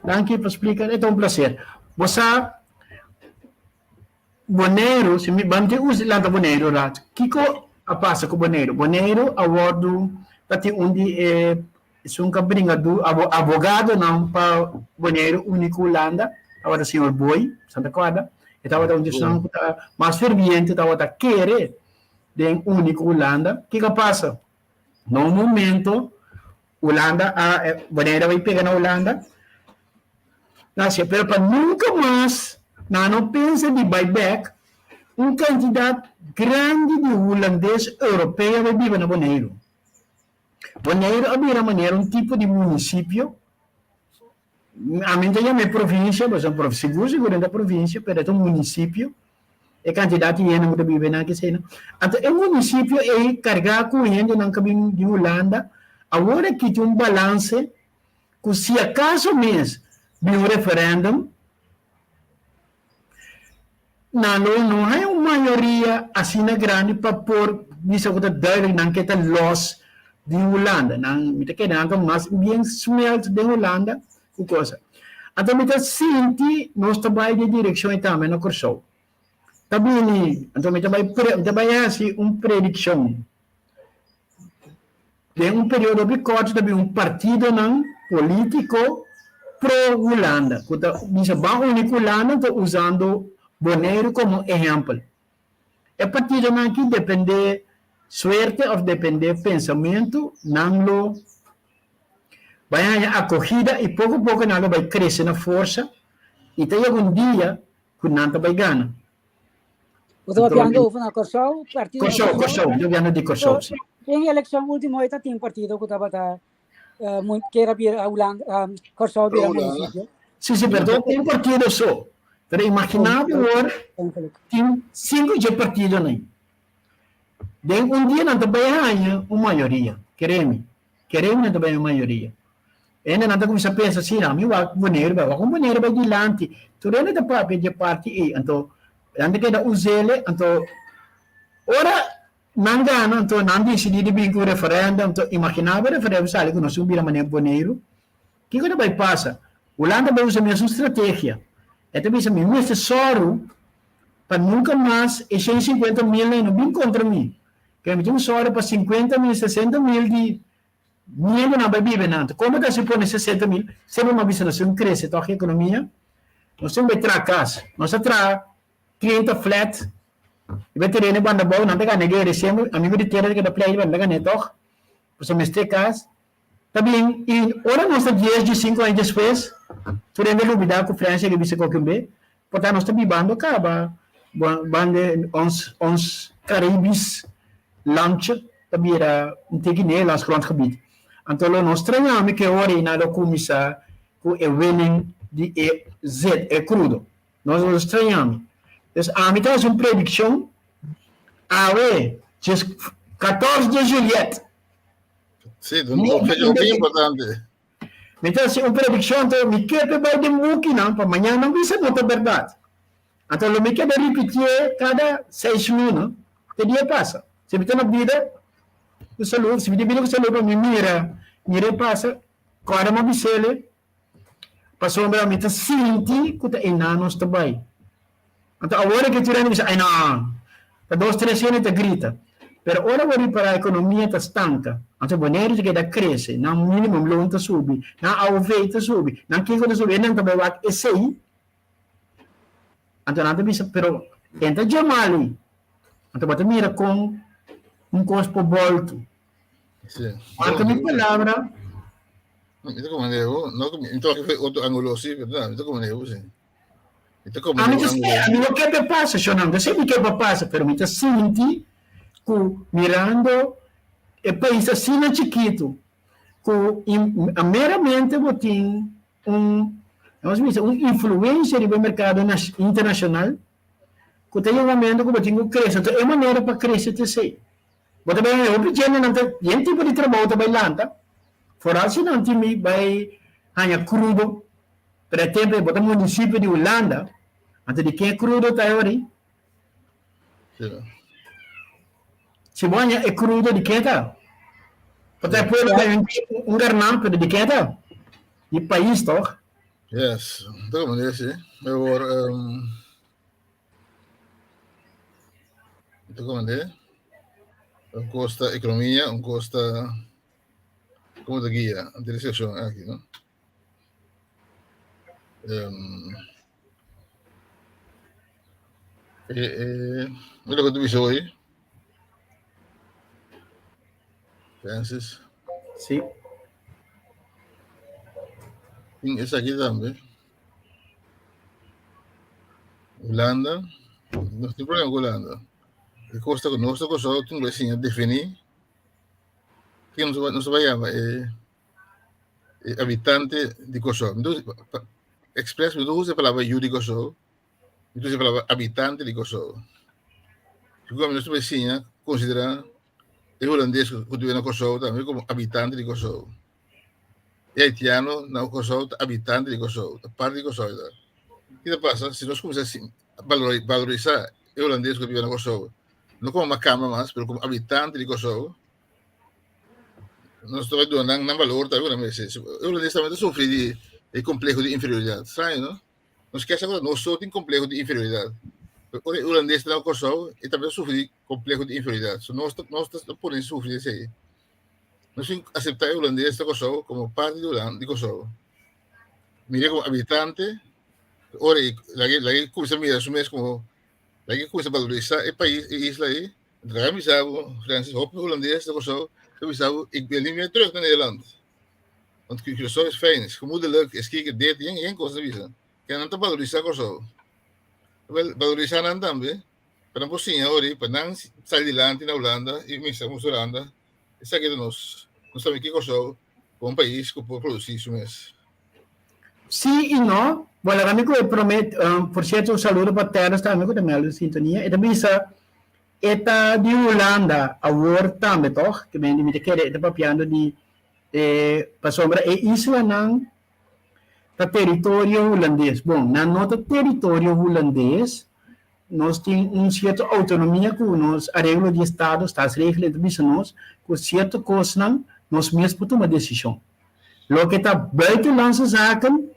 Danki pa splika, e ta un placer. Bo sa Boneiru, si mi ban tin usa lanta Boneiru rat, kiko a pasa ku Boneiru? Boneiru a wordu ta tin un di e esun ku a bringa du abogadonan pa Boneiru uni ku Hulanda, tabata señor Booi, sa ta korda? E tabata un di esunnan ku ta mas ferviente, tabata kere den uni ku Hulanda. Kiko a pasa? Na un momento Hulanda a Bonaire a bai pega na Hulanda Nasia pero pa nunka mas nan no pensa di bai bek un kantidat grandi di hulandes europeo a bai biba na Boneiru. Boneiru a bira manera un tipo di munisipio, ami no ta yama e provinsia pasobra sigur sigur no ta provinsia pero e ta un munisipio. E kantidat di hendenan ku ta biba einan keseinan. Anto e munisipio ei kargá ku hendenan ku a bin di Hulanda, awor a kita un balanse ku si akaso mes bin un referèndum, nan lo no haña un mayoria asina grandi pa por bisa ku ta duidelijk nan ke ta lòs di Hulanda. Nan, mi ta kere nan ta mas bien smelt den Hulanda ku cosa. Anto mi ta sinti nos ta bai den direkshon ei tambe na Kòrsou. Ta bini, anto mi ta bai pre, mi ta bai hasi un predikshon. Den un periodo hopi kòrto ta bini un partidonan polítiko pro Hulanda ku ta bisa ban uni ku Hulanda anto usando Boneiru komo ehèmpel. E partidonan aki dependé suerte òf dependé pensamentu nan lo Bai haña akogida i poko poko nan lo bai krese na forsa i ta yega un dia ku nan ta bai gana. Bo ta papiando over na Kòrsou? Partido na Kòrsou, Kòrsou, mi ta papiando di Kòrsou, si. Den e elekshon último ei ta tin partido ku tabata kere bira Hulanda, Kòrsou bira munisipio. Si, si, pero ta un partido so. Pero imaginá bo awor tin sinku dje partidonan. Den un dia nan ta bai haña un mayoria, kere mi. Kere mi nan ta bai haña un mayoria. Hende nan ta kuminsá pensa asina, ami wak Boneiru bai, wak un Boneiru bai dilanti. Tur hende ta papia dje parti ei, anto nan ta keda us'el, anto ora nan gana, anto nan disidí di bin ku referèndum, anto imaginá bo e referèndum sali ku nos un bira manera Boneiru, kiko ta bai pasa? Hulanda bai usa mesun strategia. E ta bisa, mi mester sòru pa nunka mas e 150 mil ei no bin kontra mi. Kende mi tin ku sòru pa 50 mil, 60 mil di miembronan bai biba einan. Komo ta si pone 60 mil? Semper mi a bisa nos tin ku krese tòg e ekonomia. Nos tin ku bai traha kas. Nos a traha 30 flat riba tereno banda abou, nan ta gana e guera semper. Amigu di tera ta keda plei riba, nan ta gana e tòg. Pasobra mester kas. Ta bin i ora nos ta dies, diesinco aña despues, tur hende a lubida cu Francia a bisa koke un be, por ta nos ta bibando caba banda ons ons Caribisch landje ta bira un tiki Nederlands grondgebied. Anto lo no straña mi ke ora ei nan lo cuminsa cu e winning di e zet, e crudo. No lo straña mi. Dus ami ta haci un prediccion awe, djes 14 de juliet. Sí, un fecha hopi importante. Mi ta hasi un predikshon to mi ke pe bai den bukinan pa mañana nan bisa no ta bèrdat. Anto lo mi keda ripitié kada seis luna te dia pasa. Si mi ta na bida ku salud, si mi tin bida ku salud pa mi mira, mira e pasa, kòrda mi a bis'el pasobra mi ta sinti ku ta einan nos ta bai. Anto awor e ke tur hende bisa, Ai no! Ta dos tres hende ta grita. Pero ora bo ripará ekonomia ta stanka. Anto Boneiru ta keda krese, nan minimum loon ta subi, nan AOV ta subi, nan kiko ta subi, hendenan ta bai wak esei. Anto nan ta bisa, pero ken ta djamali? Anto bo ta mira kon un kos por boltu. Marka mi palabra. Mi ta komende bo, no, mi ta wak otro angulo si, pero mi ta komende bo si. Ami ta spera, mi no ke pa e pasa, shonnan, ta si mi ke pa pasa, pero mi ta sinti ku mirando e pais asina chikitu, ku meramente bo tin un, nos bisa, un influensia riba e merkado internashonal, ku ta yega un momento ku bo tin ku krese. Anto e manera pa krese ta esei. Bo ta bai haña hopi djentenan ta yen tipo di trabou ta bai lanta, foral si nan tin mi bai haña krudo. Pero e tempo ei bo ta munisipio di Hulanda, anto di ken e krudo ta e ori? Si bo haña e krudo di ken ta? Pasobra e pueblo ta un garnan, pero di ken ta? Di pais toch? Yes, ta como desi. Mejor, um, ta como de? Un costa economia, un costa como ta guia ante e situacion aki, no? Um, eh, eh, mira lo que tú dices hoy. Francis. Sí. Es aquí también. Holanda. No tin problema ku Holanda. E kosta ku nos ta Kòrsou tin ku siña definí ken nos ta bai yama e e habitante di Kòrsou. Mi ta usa express mi ta usa e palabra yu di Kòrsou, mi ta usa e palabra habitante di Kòrsou. Sigur nos ta bai siña konsiderá e hulandes ku ta biba na Kòrsou tambe komo habitante di Kòrsou. E haitiano na Kòrsou ta habitante di Kòrsou, ta parti di Kòrsou e ta. Ki ta pasa si nos kuminsá valorisá e hulandes ku ta biba na Kòrsou, no komo makamba mas, pero komo habitante di Kòrsou, Nos ta bai duna nan nan valor tambe nan mester. E hulandes tambe ta sufri di e compleho di inferioridad. Straño, no? Nos kier sa ku nos so tin compleho di inferioridad. Pero ora e hulandes ta na Kòrsou, e tambe ta sufri di compleho di inferioridad. So nos ta nos ta pone sufri esei. Nos tin ku aseptá e hulandes na Kòrsou komo parti di Hulanda di Kòrsou. Mir'é komo habitante, ora e laga laga e kuminsá mira su mes komo laga e kuminsá valorisá e pais e isla ei. Draai bisa bo, Francis, hopi Holandes ta Kòrsou, ta bisa bo, ik wil niet meer terug naar Nederland. Want Curaçao is fijn, is gemoedelijk, is kijk, dit, yen, yen kos ta bisa. Ke nan ta valorisá Kòrsou. Wel, valorisá nan tambe, pa nan por siña ori, pa nan sali dilanti na Hulanda i mester mustra Hulanda, esaki ta nos. Nos tambe ke Kòrsou komo un pais ku por produsí su mes. Sí i no. Bon, laga mi ku e promé, por sierto un saludo pa Terence tambe ku ta mèldu sintonia. E ta bisa e ta di Hulanda awor tambe tòg? Ke men di mi ta kere e ta papiando di e pasobra e islanan ta teritorio hulandes. Bon, nan no ta teritorio hulandes, nos tin un sierto outonomia ku nos areglo di estado, staatsregeling, ta bisa nos ku sierto kosnan nos mes por tuma desishon. Loke ta buitenlandse zaken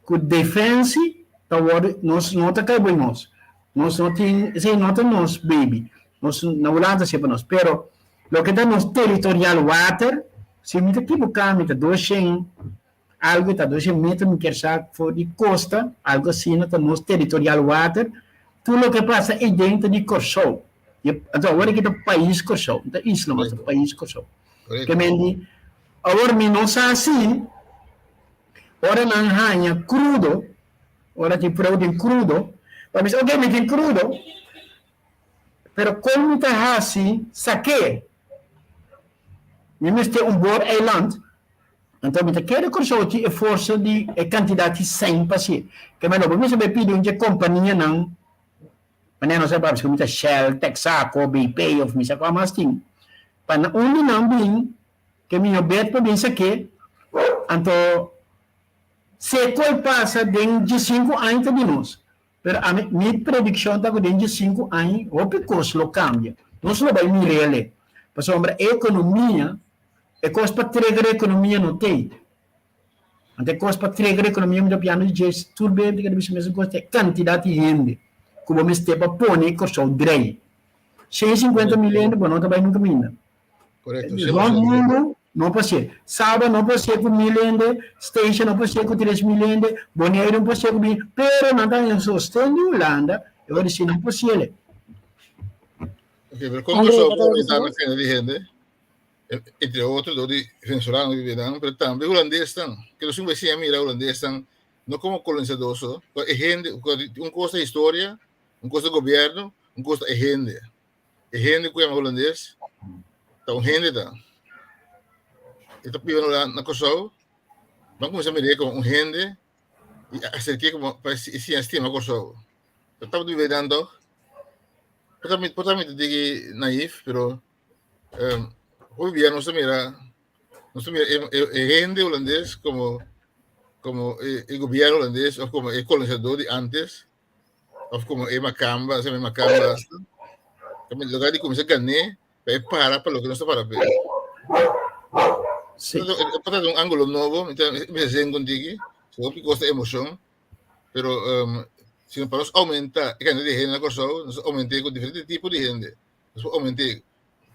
ku defensie. Ta wòrdu, nos no ta kai boi nos. Nos no tin, esei no ta nos baby. Nos na Hulanda ta pa nos. Pero loke ta nos territorial water, si mi ta ekiboká mi ta 200 algu, ta 200 meter mi kier sa for di kosta, algu asina ta nos territorial water. Tur loke pasa eiden ta di Kòrsou. Anto awor aki ta pais Kòrsou, no ta isla mas, ta pais Kòrsou. Ke men di, awor mi no sa si Ora nan haña krudo, ora tin prou den krudo, pa bisa, ok, mi tin krudo, pero kon mi ta hasi sak'é? Mi mester un booreiland, anto mi ta kere Kòrsou tin e forsa di e kantidat di sèn pa hasié. Ke mi lo bo mester bai pidi un dje kompanianan, manera nos a papia ku mi ta Shell, Texaco, BP òf mi sa kua mas tin, pa na un di nan bin Ke mihó bet pa bin sak'é, anto se koi pasa den diesinku aña ta di nos. Pero ami, mi predikshon ta ku den diesinku aña hopi kos lo kambia. Nos lo bai mir'el, pasobra e ekonomia, e kos pa trigger e ekonomia no t'ei. Anto e kos pa trigger e ekonomia mi ta piando di dje tur bes mi ta keda bisa mesun kos, ta e kantidat di hende ku bo mester pa pone Kòrsou drei. 150 mil hende bo no ta bai nunka minda. Correcto. Rond mundo no por ser. Saba no por ser ku 1000 hende, Statia no por ser ku 3000 hende, Boneiru no por ser ku mil, pero nan ta haña sosten di Hulanda, e ora si no por ser. Ok, pero kon André, Kòrsou ta por aumentá bisa? na kantidad di hende? Entre otro dor di venezolano ku bibinan, pero tambe hulandesnan. Ke nos un bes mira hulandesnan no komo kolonisador so, pero e hende, un kos ta historia, un kos ta gobièrnu, un kos ta e hende. E hende ku yama hulandes ta un hende ta. E ta biba na na Kòrsou. Ban kuminsá mir'é komo un hende i aserk'é komo pa e siña stima Kòrsou. Ta tabata biba einan tòg. Por ta mi por ta mi ta diki naïf pero hopi bia nos ta mira nos ta mira e e hende hulandes komo komo e e gobièrnu hulandes òf komo e kolonisadó di ántes. Of como e macamba, se me macamba. También lugar de comienza gané, pa para pa lo que no está para pe. Sí. Para un ángulo nuevo, me se contigo, se hopi costa emoción, pero um, si para nos aumenta, e cantidad de gente na Kòrsou, nos aumenté con diferente tipo de gente. Nos aumenté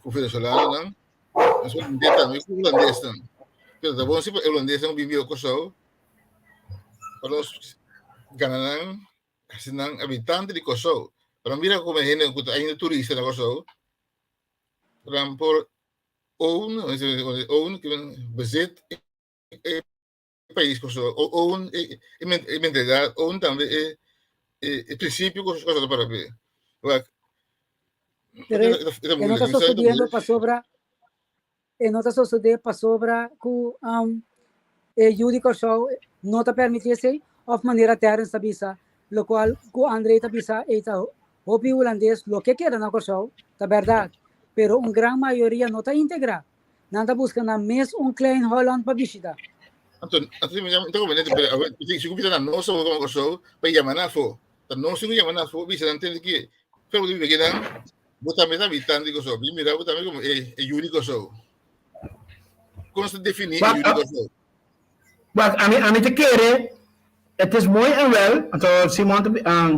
con venezolano nan, nos aumenté también con holandés nan. Pero ta bon si pa holandés nan bibi na Kòrsou, Pa nos gana nan, hasi nan habitante di Kòrsou. Pa nan mira komo hende ku ta ainda turista na Kòrsou, pa nan por own, own, bezit e pais Kòrsou, own e mentalidat, own tambe e prinsipio ku Kòrsou ta para p'e. Wak, Pero e no ta sosodiendo pasobra E no ta sosodé pasobra ku e yu di Kòrsou no ta permití esei òf manera Terrence ta bisa, lokual ku André ta bisa ei ta hopi hulandes lo ke keda na Kòrsou, ta bèrdat, pero un gran mayoria no ta integrá. Nan ta buska nan mes un Klein Holland pa bishitá. Anto, anto mi ta conveniente, pero awor, si ku bisa na nos awor komo Kòrsou, pa yama nan afó. Ta nos tin ku yama nan afó, bisa nan tende ki, pero bo ta biba kinan, Bo tambe ta habitante di Kòrsou. Mi mira bo tambe komo e e yu di Kòrsou. Kon nos ta definí e yu di Kòrsou? Wak, ami ami ta kere, het is mooi en wel, anto Simon ta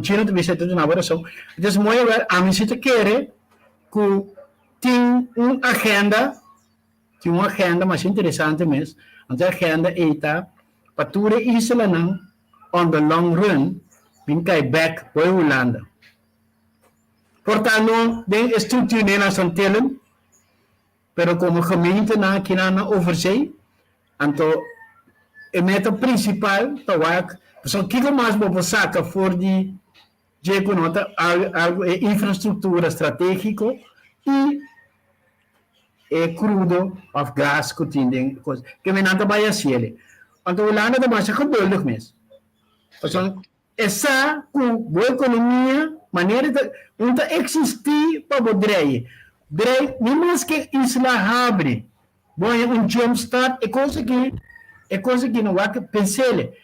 Gino ta bisa ta duna bo rason, het is mooi en wel, ami si ta kere ku tin un agenda, tin un agenda masha interesante mes, anto e agenda ei ta pa tur e islanan on the long run bin kai bek bo e Hulanda. Por ta no den e structuur Nederlands Antillen, pero como gemeentenan akinan na overzee, anto e meta principal ta wak, pasobra kiko mas bo por saca for di dje cu no ta algo e infrastructura strategico y e crudo of gas cu tin den cos, ke nan ta bay haciele. Anto Hulanda ta masha geduldig mes, pasobra E sa ku bo ekonomia manera ta un ta eksistí pa bo drei. Drei ni maske isla habri bo haña un jump start e kos aki e kos aki no wak pensele.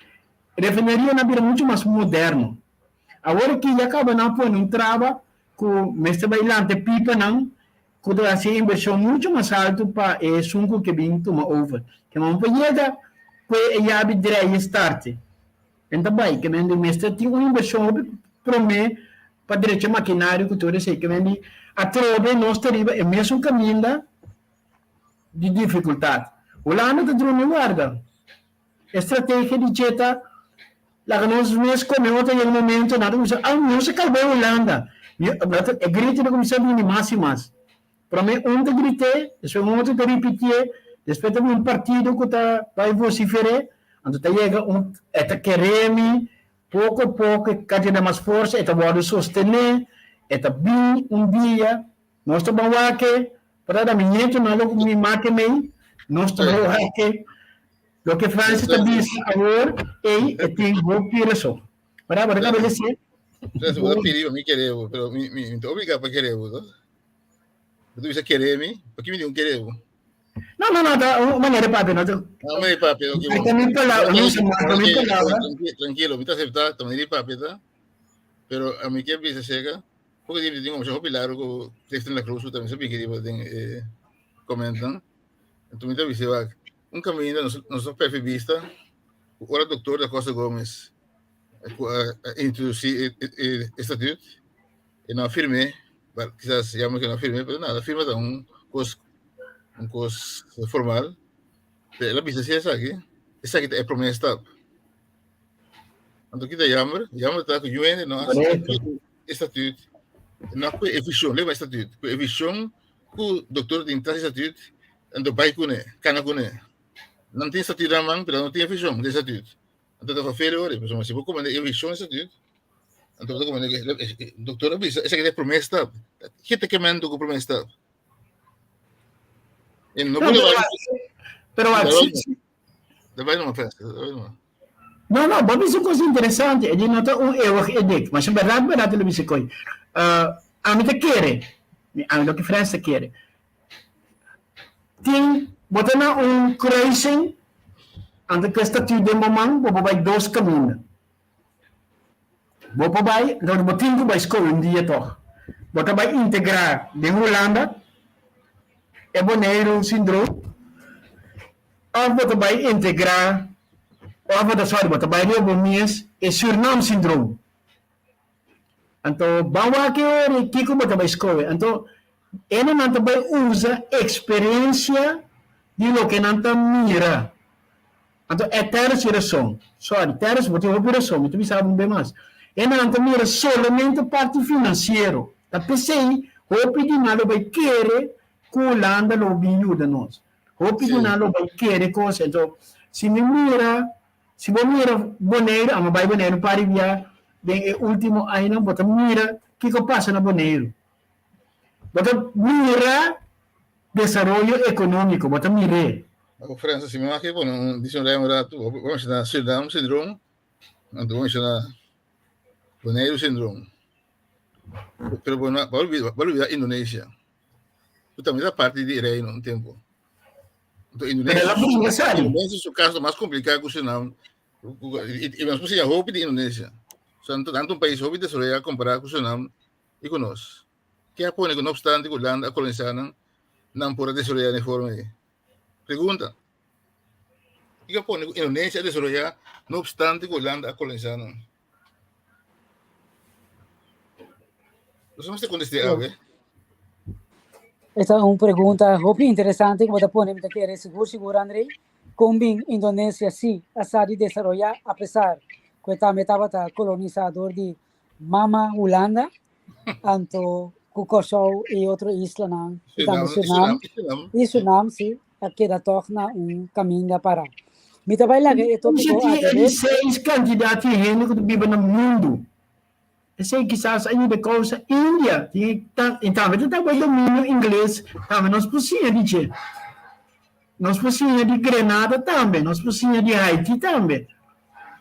Refineria nan bira muchu mas moderno. Awor aki ya kaba nan pone un traba ku mester bai lanta e pipanan ku ta hasi e invershon muchu mas altu pa e esun ku ke bin tuma over. Ke nan por yega ku e yabi drei e starte. En ta bai, ke men di mester tin un invershon hopi promé pa drecha makinario ku tur esei. Ke men di atrobe nos ta riba e mesun kaminda di difikultat. Hulanda ta drumi warda. E strategia di dje ta laga nos mes kome otro i e momento nan ta kuminsá, ah nos a kai bai Hulanda. E grito ta kuminsá bini mas i mas. Promé un ta grit'é, despues un otro ta ripitié, despues ta bin un partido ku ta bai vosifer'é, anto ta yega un e ta keré mi, poko poko e ka tene mas forsa, e ta wòrdu sostené, e ta bin un dia, nos ta ban wak-e, pa ta mi ñetonan lo ku mi make mei, nos ta bai wak-e, loke Francis ta bisa awor, ei e tin hopi rason. Para bo ta kaba di si. Francis, bo ta pidi pa mi kere bo, pero mi mi ta obligá pa kere bo, no? Bo ta bisa kere mi, pa ki mi tin ku kere bo? No, no, no, ta un manera di papia, no ta. Un manera di papia, ok. Ta mi palabra, no usa mas, ta mi palabra. Tranquilo, mi ta acepta, ta manera di papia ta. Pero ami ke bisa seka, poko di tin kombershon hopi largu ku Clifton La Cruz, ku tambe sa biki riba den e komentnan. Enton mi ta bisa wak, un kaminda nos nos ta pèrdè bista, ku ora doktor Da Costa Gomez ku a introdusí e estatuut, e no a firm'é, kisas yama ke no a firm'é, pero nada, firma ta un kos un kos formal, pero el a bisa si esaki, esaki ta e promé stap. Anto kita jammer? Jammer ta ku yu hende no a estatuut, no a kue e vishon, leba estatuut, ku e vishon ku doktor tin tras estatuut, anto bai kuné, kana kuné. Nan tin estatuut na man, pero nan no tin e vishon di estatuut. Anto ta vervelend hoor, pasobra si bo komende e vishon di estatuut, anto bo ta komende doktor a bisa esaki ta e promé stap. Ke ta kemendo ku promé stap? E no por Pero No, no, bo bisa un cosa interesante. E di no ta un eeuwig edict. Ma si berdad, berdad lo bisa koi. Uh, ami ta kere, ami loke Frans ta kere. Tin, bo ta na un kruising, anto ku e statuut den bo man, bo por bai dos kaminda. Bo por bai, entonces bo tin ku bai skol un dia tòg. Bo ta bai integrá den Hulanda e Boneiru syndroom òf bo ta bai integrá òf bo ta sorry bo ta bai riba bo mes e Surinam syndroom. Anto ban wak e ora ei kiko bo ta bai skohe. Anto Ene nan ta bai usa eksperensia di loke nan ta mira. Anto e Terence tin rason. Sorry, Terence, bo tin hopi rason, mi ta bisa bo un be mas. E nan ta mira solamente parti finansiero. Ta p'esei hopi di nan lo bai kere ku Hulanda lo bin yuda nos. Hopi di nan lo bai kere kos. Anto, si mi mira, si bo mira Boneiru, amo bai Boneiru un par di bia den e ultimo añanan, bo ta mira kiko pasa na Boneiru. Bo ta mira desaroyo ekonómiko, bo ta mir'é. Bo Francis, si mi wak pone un diccionario un rato, bo menciona Surinam syndroom, anto bo menciona Boneiru syndroom. Pero bo no, bo olbida, bo olbida Indonesia. Ku tambe ta parti di reino un tempo. Anto Pero el a bringa sali. Indonesia su caso mas complicado ku Surinam. I nos por siña hopi di Indonesia. So, tanto un pais hopi desaroyá compará ku Surinam i ku nos. Ke a pone ku no opstante ku Hulanda a kolonisá nan, nan por a desaroyá den e forma ei? Pregunta. Kiko a pone ku Indonesia a desaroyá no opstante ku Hulanda a kolonisá nan? Nos mester kontest'é awe. Esta un pregunta hopi interesante ku bo ta pone, mi ta kere sigur sigur André. Kon bin Indonesia si a sa di desaroyá apesar ku e tambe tabata kolonisá dor di Mama Hulanda, anto ku Kòrsou i otro islanan, i tambe Surnam, i Surnam si, a keda tòg na un kaminda pará. Mi ta bai laga e tópiko Rusia tin aki e di ret. seis kantidat di hende ku ta biba na mundu. Esei kisas a yuda kousa India tin e ta i tambe ta tabata dominio ingles, tambe nos por siña di dje. Nos por siña di Grenada tambe, nos por siña di Haiti tambe.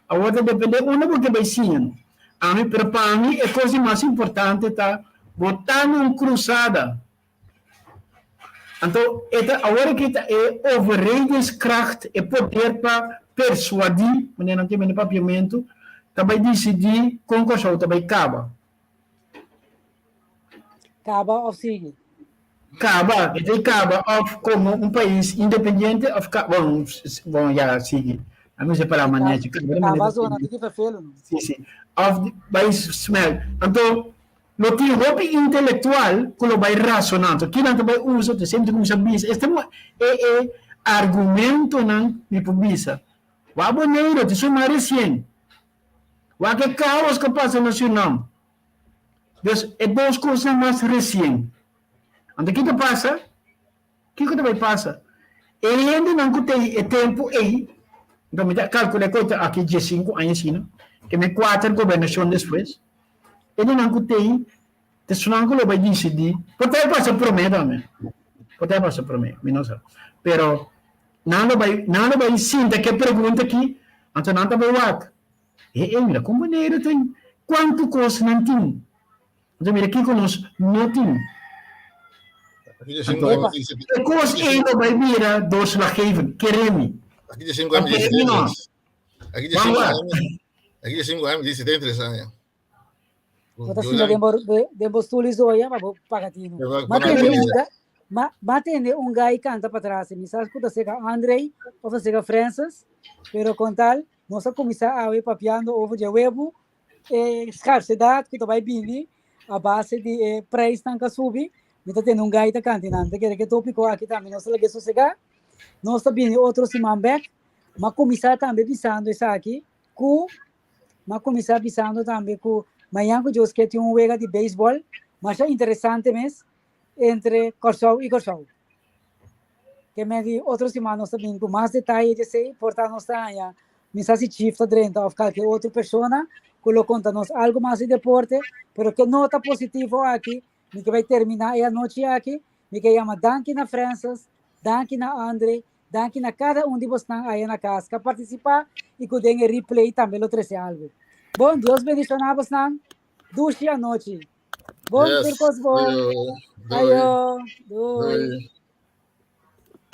Awor ta depende unda bo ke bai siña no. Ami, pero pa mi e kos di mas importante ta bo ta na un krusada. Anto e ta awor aki ta e overredingskracht, e poder pa persuadí, manera nan ta yama den papiamentu, ta bai disidí kon Kòrsou ta bai kaba. Kaba òf sigui? Kaba, e ta kaba òf komo un pais independiente òf ka, bon, bon ya sigui. Ami usa e palabra nechi. Kaba zona di ki vervelen. Sí, sí. Of bai smelt. Anto, lo tin hopi intelektual ku lo bai rasoná. Anto, kinan ta bai usa, ta semper kuminsá bisa. Este e e argumentonan mi por bisa. Wak Boneiru, ta su mas resien. Wak e kaos ku a pasa na Surinam. Dus, e dos kosnan mas resien. Anto, ki ta pasa? Kiko ta bai pasa? E hendenan ku tei e tempu ei, anto mi ta kalkulá ku e ta aki diesinku aña asina, ke mi kuater gobernashon despues, e hendenan ku tei ta esnan ku lo bai disidí, por ta e pasa promé tambe, por ta e pasa promé, mi no sa, pero nan lo bai, nan lo bai sinta ke pregunta aki, anto nan ta bai wak, e e mira kon Boneiru tin, kuantu kos nan tin. Anto mira kiko nos no tin. Anto, e kos ei lo bai bira doorslaggevend, kere mi. Aki di 5 aña, Kere mi no. Aki di Ban 5 wak. aña, aki di 5 aña, di 73 aña. Bo ta sinta den bo, den bo stoel isoya pa bo paga tinu. Ma tende un ga, ma, ma tende un gai kanta patras. Mi sa ku ta seka Andrei of ta seka Francis, pero kon tal, nos a kuminsá awe papiando over dje webu e scarsedad cu ta bay bini a base di e prijsnan cu a subi, mi ta tende un gaita canta nan. Ta kere cu e topico aki tambe nos ta laga sosega. Nos ta bini otro siman bek. M'a cuminsa tambe bisando esaki cu m'a cuminsa bisando tambe cu mañan cu Dios ke tin un wega di baseball masha interesante mes entre Corsou y Corsou. Ke men di otro siman nos ta bin ku mas detaye di esei, por ta nos ta haña mi sa si Chief ta drenta òf kalke otro persona ku lo konta nos algu mas di deporte, pero ke nota positivo aki, mi ke bai terminá e anochi aki, mi ke yama danki na Francis, danki na Andre, danki na kada un di bosnan aya na kas ku a partisipá i ku den e replay tambe lo trese algu. Bon, Dios bendishoná bosnan, dushi anochi. Bon, Yes. tur kos bon. Ayo. Doei. Ayo, doei. Doei.